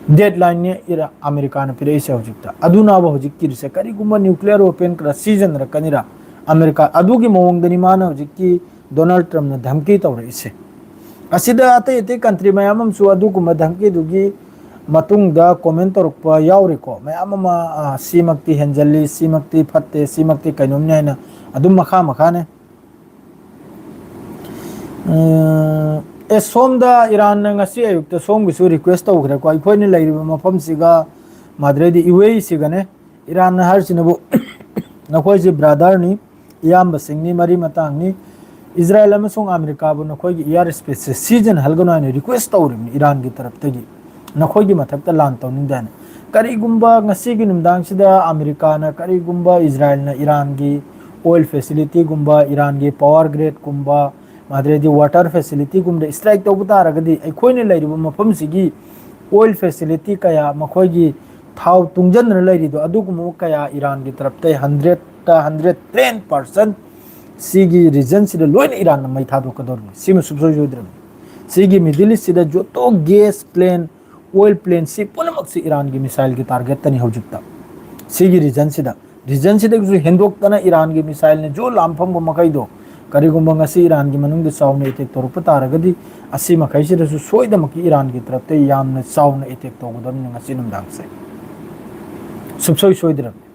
ꯗꯦꯠꯂꯥꯏꯟꯅꯤ ꯏꯔꯥ-, ꯑꯃꯦꯔꯤꯀꯥꯅ ꯄꯤꯔꯛꯏꯁꯦ ꯍꯧꯖꯤꯛꯇ꯫ ꯑꯗꯨꯅꯕ ꯍꯧꯖꯤꯛ ꯀꯤꯔꯤꯁꯦ, ꯀꯔꯤꯒꯨꯝꯕ ꯅ꯭ꯌꯨꯀ꯭ꯂꯤꯌꯔ ꯋꯦꯄꯟ ꯈꯔ ꯁꯤꯖꯤꯟꯅꯔꯛꯀꯅꯤꯔꯥ ꯑꯃꯦꯔꯤꯀꯥ, ꯑꯗꯨꯒꯤ ꯃꯑꯣꯡꯗꯅꯤ ꯃꯥꯅ ꯍꯧꯖꯤꯛꯀꯤ ꯗꯣꯅꯥꯜꯗ ꯇ꯭ꯔꯝꯞꯅ ꯙꯝꯀꯤ ꯇꯧꯔꯛꯏꯁꯦ꯫ ꯑꯁꯤꯗ ꯑꯇꯩ ꯑꯇꯩ ꯀꯟꯇ꯭ꯔꯤ ꯃꯌꯥꯝ ꯑꯃꯁꯨ ꯑꯗꯨꯒꯨꯝꯕ ꯙꯝꯀꯤꯗꯨꯒꯤ ꯃꯇꯨꯡꯗ ꯀꯣꯃꯦꯟ ꯇꯧꯔꯛꯄ ꯌꯥꯎꯔꯤꯀꯣ, ꯃꯌꯥꯝ ꯑꯃ, ꯑ, ꯁꯤꯃꯛꯇꯤ ꯍꯦꯟꯖꯜꯂꯤ, ꯁꯤꯃꯛꯇꯤ ꯐꯠꯇꯦ, ꯁꯤꯃꯛꯇꯤ ꯀꯩꯅꯣꯝꯅꯤ ꯍꯥꯏꯅ ꯑꯗꯨꯝ ꯃꯈꯥ ꯃꯈꯥꯅꯦ꯫ ꯎꯝ, ꯑꯦ, ꯁꯣꯝꯗ ꯏꯔꯥꯟꯅ ꯉꯁꯤ ꯑꯌꯨꯛꯇ ꯁꯣꯝꯒꯤꯁꯨ ꯔꯤꯀ꯭ꯋꯦꯁ ꯇꯧꯈ꯭ꯔꯦꯀꯣ, ꯑꯩꯈꯣꯏꯅ ꯂꯩꯔꯤꯕ ꯃꯐꯝꯁꯤꯒ ꯃꯥꯗ꯭ꯔꯦꯗꯤ ꯌꯨ ꯑꯦ ꯏꯁꯤꯒꯅꯦ꯫ ꯏꯔꯥꯟꯅ ꯍꯥꯏꯔꯤꯁꯤꯅꯕꯨ ꯅꯈꯣꯏꯁꯤ ꯕ꯭ꯔꯥꯗꯔꯅꯤ, ꯏꯌꯥꯝꯕꯁꯤꯡꯅꯤ, ꯃꯔꯤ ꯃꯇꯥꯡꯅꯤ꯫ ꯏꯖꯔꯥꯌꯦꯜ ꯑꯃꯁꯨꯡ ꯑꯃꯦꯔꯤꯀꯥꯕꯨ ꯅꯈꯣꯏꯒꯤ ꯏꯌꯥꯔ ꯁ꯭ꯄꯦꯁꯁꯦ ꯁꯤꯖꯤꯟꯅꯍꯜꯒꯅꯨ ꯍꯥꯏꯅ ꯔꯤꯀ꯭ꯋꯦꯁ ꯇꯧꯔꯤꯕꯅꯤ ꯏꯔꯥꯟꯒꯤ ꯇꯔꯞꯇꯒꯤ, ꯅꯈꯣꯏꯒꯤ ꯃꯊꯛꯇ ꯂꯥꯟ ꯇꯧꯅꯤꯡꯗꯦ ꯍꯥꯏꯅ꯫ ꯀꯔꯤꯒꯨꯝꯕ ꯉꯁꯤꯒꯤ ꯅꯨꯃꯤꯗꯥꯡꯁꯤꯗ ꯑꯃꯦꯔꯤꯀꯥꯅ, ꯀꯔꯤꯒꯨꯝꯕ ꯏꯖꯔꯥꯏꯜꯅ ꯏꯔꯥꯟꯒꯤ oil facilityꯒꯨꯝꯕ, ꯏꯔꯥꯟꯒꯤ power gridꯀꯨꯝꯕ, ꯃꯗꯨꯗꯩꯗꯤ water facilityꯒꯨꯝꯕꯗ strike ꯇꯧꯕ ꯇꯥꯔꯒꯗꯤ, ꯑꯩꯈꯣꯏꯅ ꯂꯩꯔꯤꯕ ꯃꯐꯝꯁꯤꯒꯤ oil facility ꯀꯌꯥ, ꯃꯈꯣꯏꯒꯤ ꯊꯥꯎ ꯇꯨꯡꯁꯤꯟꯗꯨꯅ ꯂꯩꯔꯤꯗꯣ, ꯑꯗꯨꯒꯨꯝꯕ ꯀꯌꯥ ꯏꯔꯥꯟꯒꯤ ꯇꯔꯞꯇ hundredꯇ hundred ten percent ꯁꯤꯒꯤ regionꯁꯤꯗ ꯂꯣꯏꯅ ꯏꯔꯥꯟꯅ ꯃꯩ ꯊꯥꯗꯣꯛꯀꯗꯧꯔꯤꯅꯤ꯫ ꯁꯤꯃ ꯁꯨꯡꯁꯣꯏ ꯁꯣꯏꯗ꯭ꯔꯕꯅꯤ꯫ ꯁꯤꯒꯤ Middle Eastꯁꯤꯗ ꯖꯣꯇꯣ gas plant, oil plantꯁꯤ ꯄꯨꯝꯅꯃꯛꯁꯤ ꯏꯔꯥꯟꯒꯤ missileꯒꯤ targetꯇꯅꯤ ꯍꯧꯖꯤꯛꯇ꯫ ꯁꯤꯒꯤ regionꯁꯤꯗ, regionꯁꯤꯗꯒꯤꯁꯨ ꯍꯦꯟꯗꯣꯛꯇꯅ ꯏꯔꯥꯟꯒꯤ missileꯅ ꯖꯣ ꯂꯥꯝꯐꯝꯕ ꯃꯈꯩꯗꯣ, ꯀꯔꯤꯒꯨꯝꯕ ꯉꯁꯤ ꯏꯔꯥꯟꯒꯤ ꯃꯅꯨꯡꯗ ꯆꯥꯎꯅ attack ꯇꯧꯔꯛꯄ ꯇꯥꯔꯒꯗꯤ, ꯑꯁꯤ ꯃꯈꯩꯁꯤꯗꯁꯨ ꯁꯣꯏꯗꯃꯛꯀꯤ ꯏꯔꯥꯟꯒꯤ ꯇꯔꯞꯇ ꯌꯥꯝꯅ ꯆꯥꯎꯅ attack ꯇꯧꯒꯗꯕꯅꯤ ꯉꯁꯤ ꯅꯨꯡꯗꯥꯡꯁꯦ꯫ ꯁꯨꯡꯁꯣꯏ ꯁꯣꯏꯗ꯭ꯔꯕꯅꯤ꯫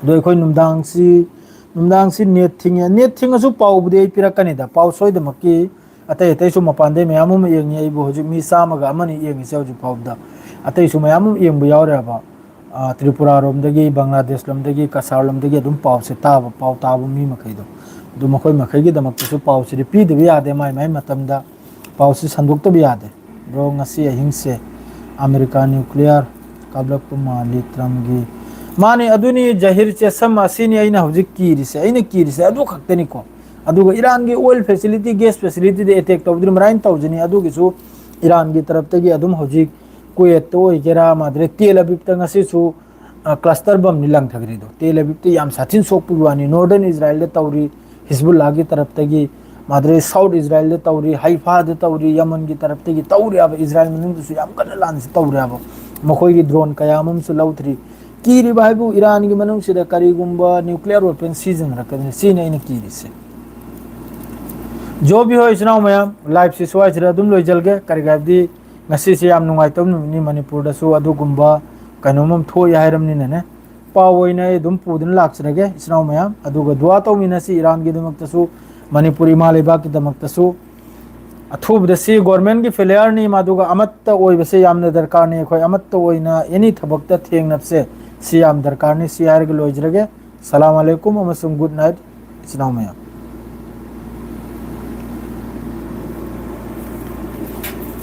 ꯑꯗꯣ ꯑꯩꯈꯣꯏ ꯅꯨꯡꯗꯥꯡꯁꯤ, ꯅꯨꯡꯗꯥꯡꯁꯤ net ꯊꯤꯡꯉꯦ꯫ Net ꯊꯤꯡꯉꯁꯨ ꯄꯥꯎꯕꯨꯗꯤ ꯑꯩ ꯄꯤꯔꯛꯀꯅꯤꯗ, ꯄꯥꯎ ꯁꯣꯏꯗꯃꯛꯀꯤ꯫ ꯑꯇꯩ ꯑꯇꯩꯁꯨ ꯃꯄꯥꯟꯗꯩ ꯃꯌꯥꯝ ꯑꯃ ꯌꯦꯡꯉꯤ꯫ ꯑꯩꯕꯨ ꯍꯧꯖꯤꯛ ꯃꯤ ꯆꯥꯝꯃꯒ ꯑꯃꯅꯤ ꯌꯦꯡꯉꯤꯁꯦ ꯍꯧꯖꯤꯛ ꯐꯥꯎꯕꯗ꯫ ꯑꯇꯩꯁꯨ ꯃꯌꯥꯝ ꯑꯃ ꯌꯦꯡꯕ ꯌꯥꯎꯔꯦꯕ꯫ ꯑ, ꯇ꯭ꯔꯤꯄꯨꯔꯥꯔꯣꯝꯗꯒꯤ, ꯕꯪꯒ꯭ꯂꯥꯗꯦꯁꯂꯣꯝꯗꯒꯤ, ꯀꯁꯥꯔꯂꯣꯝꯗꯒꯤ ꯑꯗꯨꯝ ꯄꯥꯎꯁꯦ ꯇꯥꯕ, ꯄꯥꯎ ꯇꯥꯕ ꯃꯤ ꯃꯈꯩꯗꯣ꯫ ꯑꯗꯨ ꯃꯈꯣꯏ ꯃꯈꯩꯒꯤꯗꯃꯛꯇꯁꯨ ꯄꯥꯎꯁꯤꯗꯤ ꯄꯤꯗꯕ ꯌꯥꯗꯦ, ꯃꯥꯏ ꯃꯥꯏ ꯃꯇꯝꯗ ꯄꯥꯎꯁꯤ ꯁꯟꯗꯣꯛꯇꯕ ꯌꯥꯗꯦ꯫ Bro, ꯉꯁꯤ ꯑꯍꯤꯡꯁꯦ ꯑꯃꯦꯔꯤꯀꯥ nuclear ꯀꯥꯞꯂꯛꯄ ꯃꯥꯜꯂꯤ ꯇ꯭ꯔꯝꯒꯤ꯫ ꯃꯥꯅꯤ, ꯑꯗꯨꯅꯤ ꯖꯍꯤꯔ ꯆꯦꯁꯝ, ꯑꯁꯤꯅꯤ ꯑꯩꯅ ꯍꯧꯖꯤꯛ ꯀꯤꯔꯤꯁꯦ, ꯑꯩꯅ ꯀꯤꯔꯤꯁꯦ ꯑꯗꯨ ꯈꯛꯇꯅꯤꯀꯣ꯫ ꯑꯗꯨꯒ ꯏꯔꯥꯟꯒꯤ oil facility, gas facilityꯗ attack ꯇꯧꯗ꯭ꯔꯤ ꯃꯔꯥꯏꯅ ꯇꯧꯖꯅꯤ꯫ ꯑꯗꯨꯒꯤꯁꯨ ꯏꯔꯥꯟꯒꯤ ꯇꯔꯞꯇꯒꯤ ꯑꯗꯨꯝ ꯍꯧꯖꯤꯛ ꯀꯨꯋꯦꯠꯇ ꯑꯣꯏꯒꯦꯔꯥ, ꯃꯥꯗ꯭ꯔꯦ ꯇꯦꯜ ꯑꯕꯤꯕꯇ ꯉꯁꯤꯁꯨ, ꯑ, cluster bombꯅꯤ ꯂꯪꯊꯈ꯭ꯔꯤꯗꯣ꯫ ꯇꯦꯜ ꯑꯕꯤꯕꯇ ꯌꯥꯝ ꯁꯥꯊꯤꯅ ꯁꯣꯛꯄꯒꯤ ꯋꯥꯅꯤ꯫ Northern Israelꯗ ꯇꯧꯔꯤ, ꯍꯤꯖꯕꯨꯜꯂꯥꯒꯤ ꯇꯔꯞꯇꯒꯤ, ꯃꯥꯗ꯭ꯔꯦ South Israelꯗ ꯇꯧꯔꯤ, ꯍꯩꯐꯥꯗ ꯇꯧꯔꯤ, ꯌꯃꯟꯒꯤ ꯇꯔꯞꯇꯒꯤ ꯇꯧꯔꯤ ꯍꯥꯏꯕ꯫ ꯏꯖꯔꯥꯏꯜ ꯃꯅꯨꯡꯗꯁꯨ ꯌꯥꯝ ꯀꯟꯅ ꯂꯥꯟꯁꯤ ꯇꯧꯔꯤ ꯍꯥꯏꯕ꯫ ꯃꯈꯣꯏꯒꯤ drone ꯀꯌꯥ ꯑꯃꯁꯨ ꯂꯧꯊ꯭ꯔꯤ꯫ ꯀꯤꯔꯤꯕ ꯍꯥꯏꯕꯨ ꯏꯔꯥꯟꯒꯤ ꯃꯅꯨꯡꯁꯤꯗ ꯀꯔꯤꯒꯨꯝꯕ nuclear weapon ꯁꯤꯖꯤꯟꯅꯔꯛꯀꯅꯤ, ꯁꯤꯅꯤ ꯑꯩꯅ ꯀꯤꯔꯤꯁꯦ꯫ ꯖꯣꯕꯤ ꯍꯣꯏ, ꯏꯆꯤꯟ ꯏꯅꯥꯎ ꯃꯌꯥꯝ, liveꯁꯤ ꯁ꯭ꯋꯥꯏꯁꯤꯗ ꯑꯗꯨꯝ ꯂꯣꯏꯖꯔꯒꯦ꯫ ꯀꯔꯤꯒꯤ ꯍꯥꯏꯕꯗꯤ ꯉꯁꯤꯁꯦ ꯌꯥꯝ ꯅꯨꯡꯉꯥꯏꯇꯕ ꯅꯨꯃꯤꯠꯅꯤ꯫ ꯃꯅꯤꯄꯨꯔꯗꯁꯨ ꯑꯗꯨꯒꯨꯝꯕ ꯀꯩꯅꯣꯝ ꯑꯃ ꯊꯣꯛꯏ ꯍꯥꯏꯔꯕꯅꯤꯅꯅꯦ, ꯄꯥꯎ ꯑꯣꯏꯅ ꯑꯩ ꯑꯗꯨꯝ ꯄꯨꯗꯨꯅ ꯂꯥꯛꯆꯔꯒꯦ, ꯏꯆꯤꯟ ꯏꯅꯥꯎ ꯃꯌꯥꯝ꯫ ꯑꯗꯨꯒ ꯗꯨꯋꯥ ꯇꯧꯃꯤꯟꯅꯁꯤ ꯏꯔꯥꯟꯒꯤꯗꯃꯛꯇꯁꯨ, ꯃꯅꯤꯄꯨꯔ ꯏꯃꯥ ꯂꯩꯕꯥꯛꯀꯤꯗꯃꯛꯇꯁꯨ꯫ ꯑꯊꯨꯕꯗ ꯁꯤ governmentꯀꯤ failureꯅꯤ, ꯃꯗꯨꯒ ꯑꯃꯠꯇ ꯑꯣꯏꯕꯁꯦ ꯌꯥꯝꯅ ꯗꯔꯀꯥꯔꯅꯤ꯫ ꯑꯩꯈꯣꯏ ꯑꯃꯠꯇ ꯑꯣꯏꯅ any ꯊꯕꯛꯇ ꯊꯦꯡꯅꯕꯁꯦ ꯁꯤ ꯌꯥꯝ ꯗꯔꯀꯥꯔꯅꯤ꯫ ꯁꯤ ꯍꯥꯏꯔꯒ ꯂꯣꯏꯖꯔꯒꯦ꯫ ꯁꯂꯥꯝ ꯑꯂꯩꯀꯨꯝ ꯑꯃꯁꯨꯡ good night, ꯏꯆꯤꯟ ꯏꯅꯥꯎ ꯃꯌꯥꯝ꯫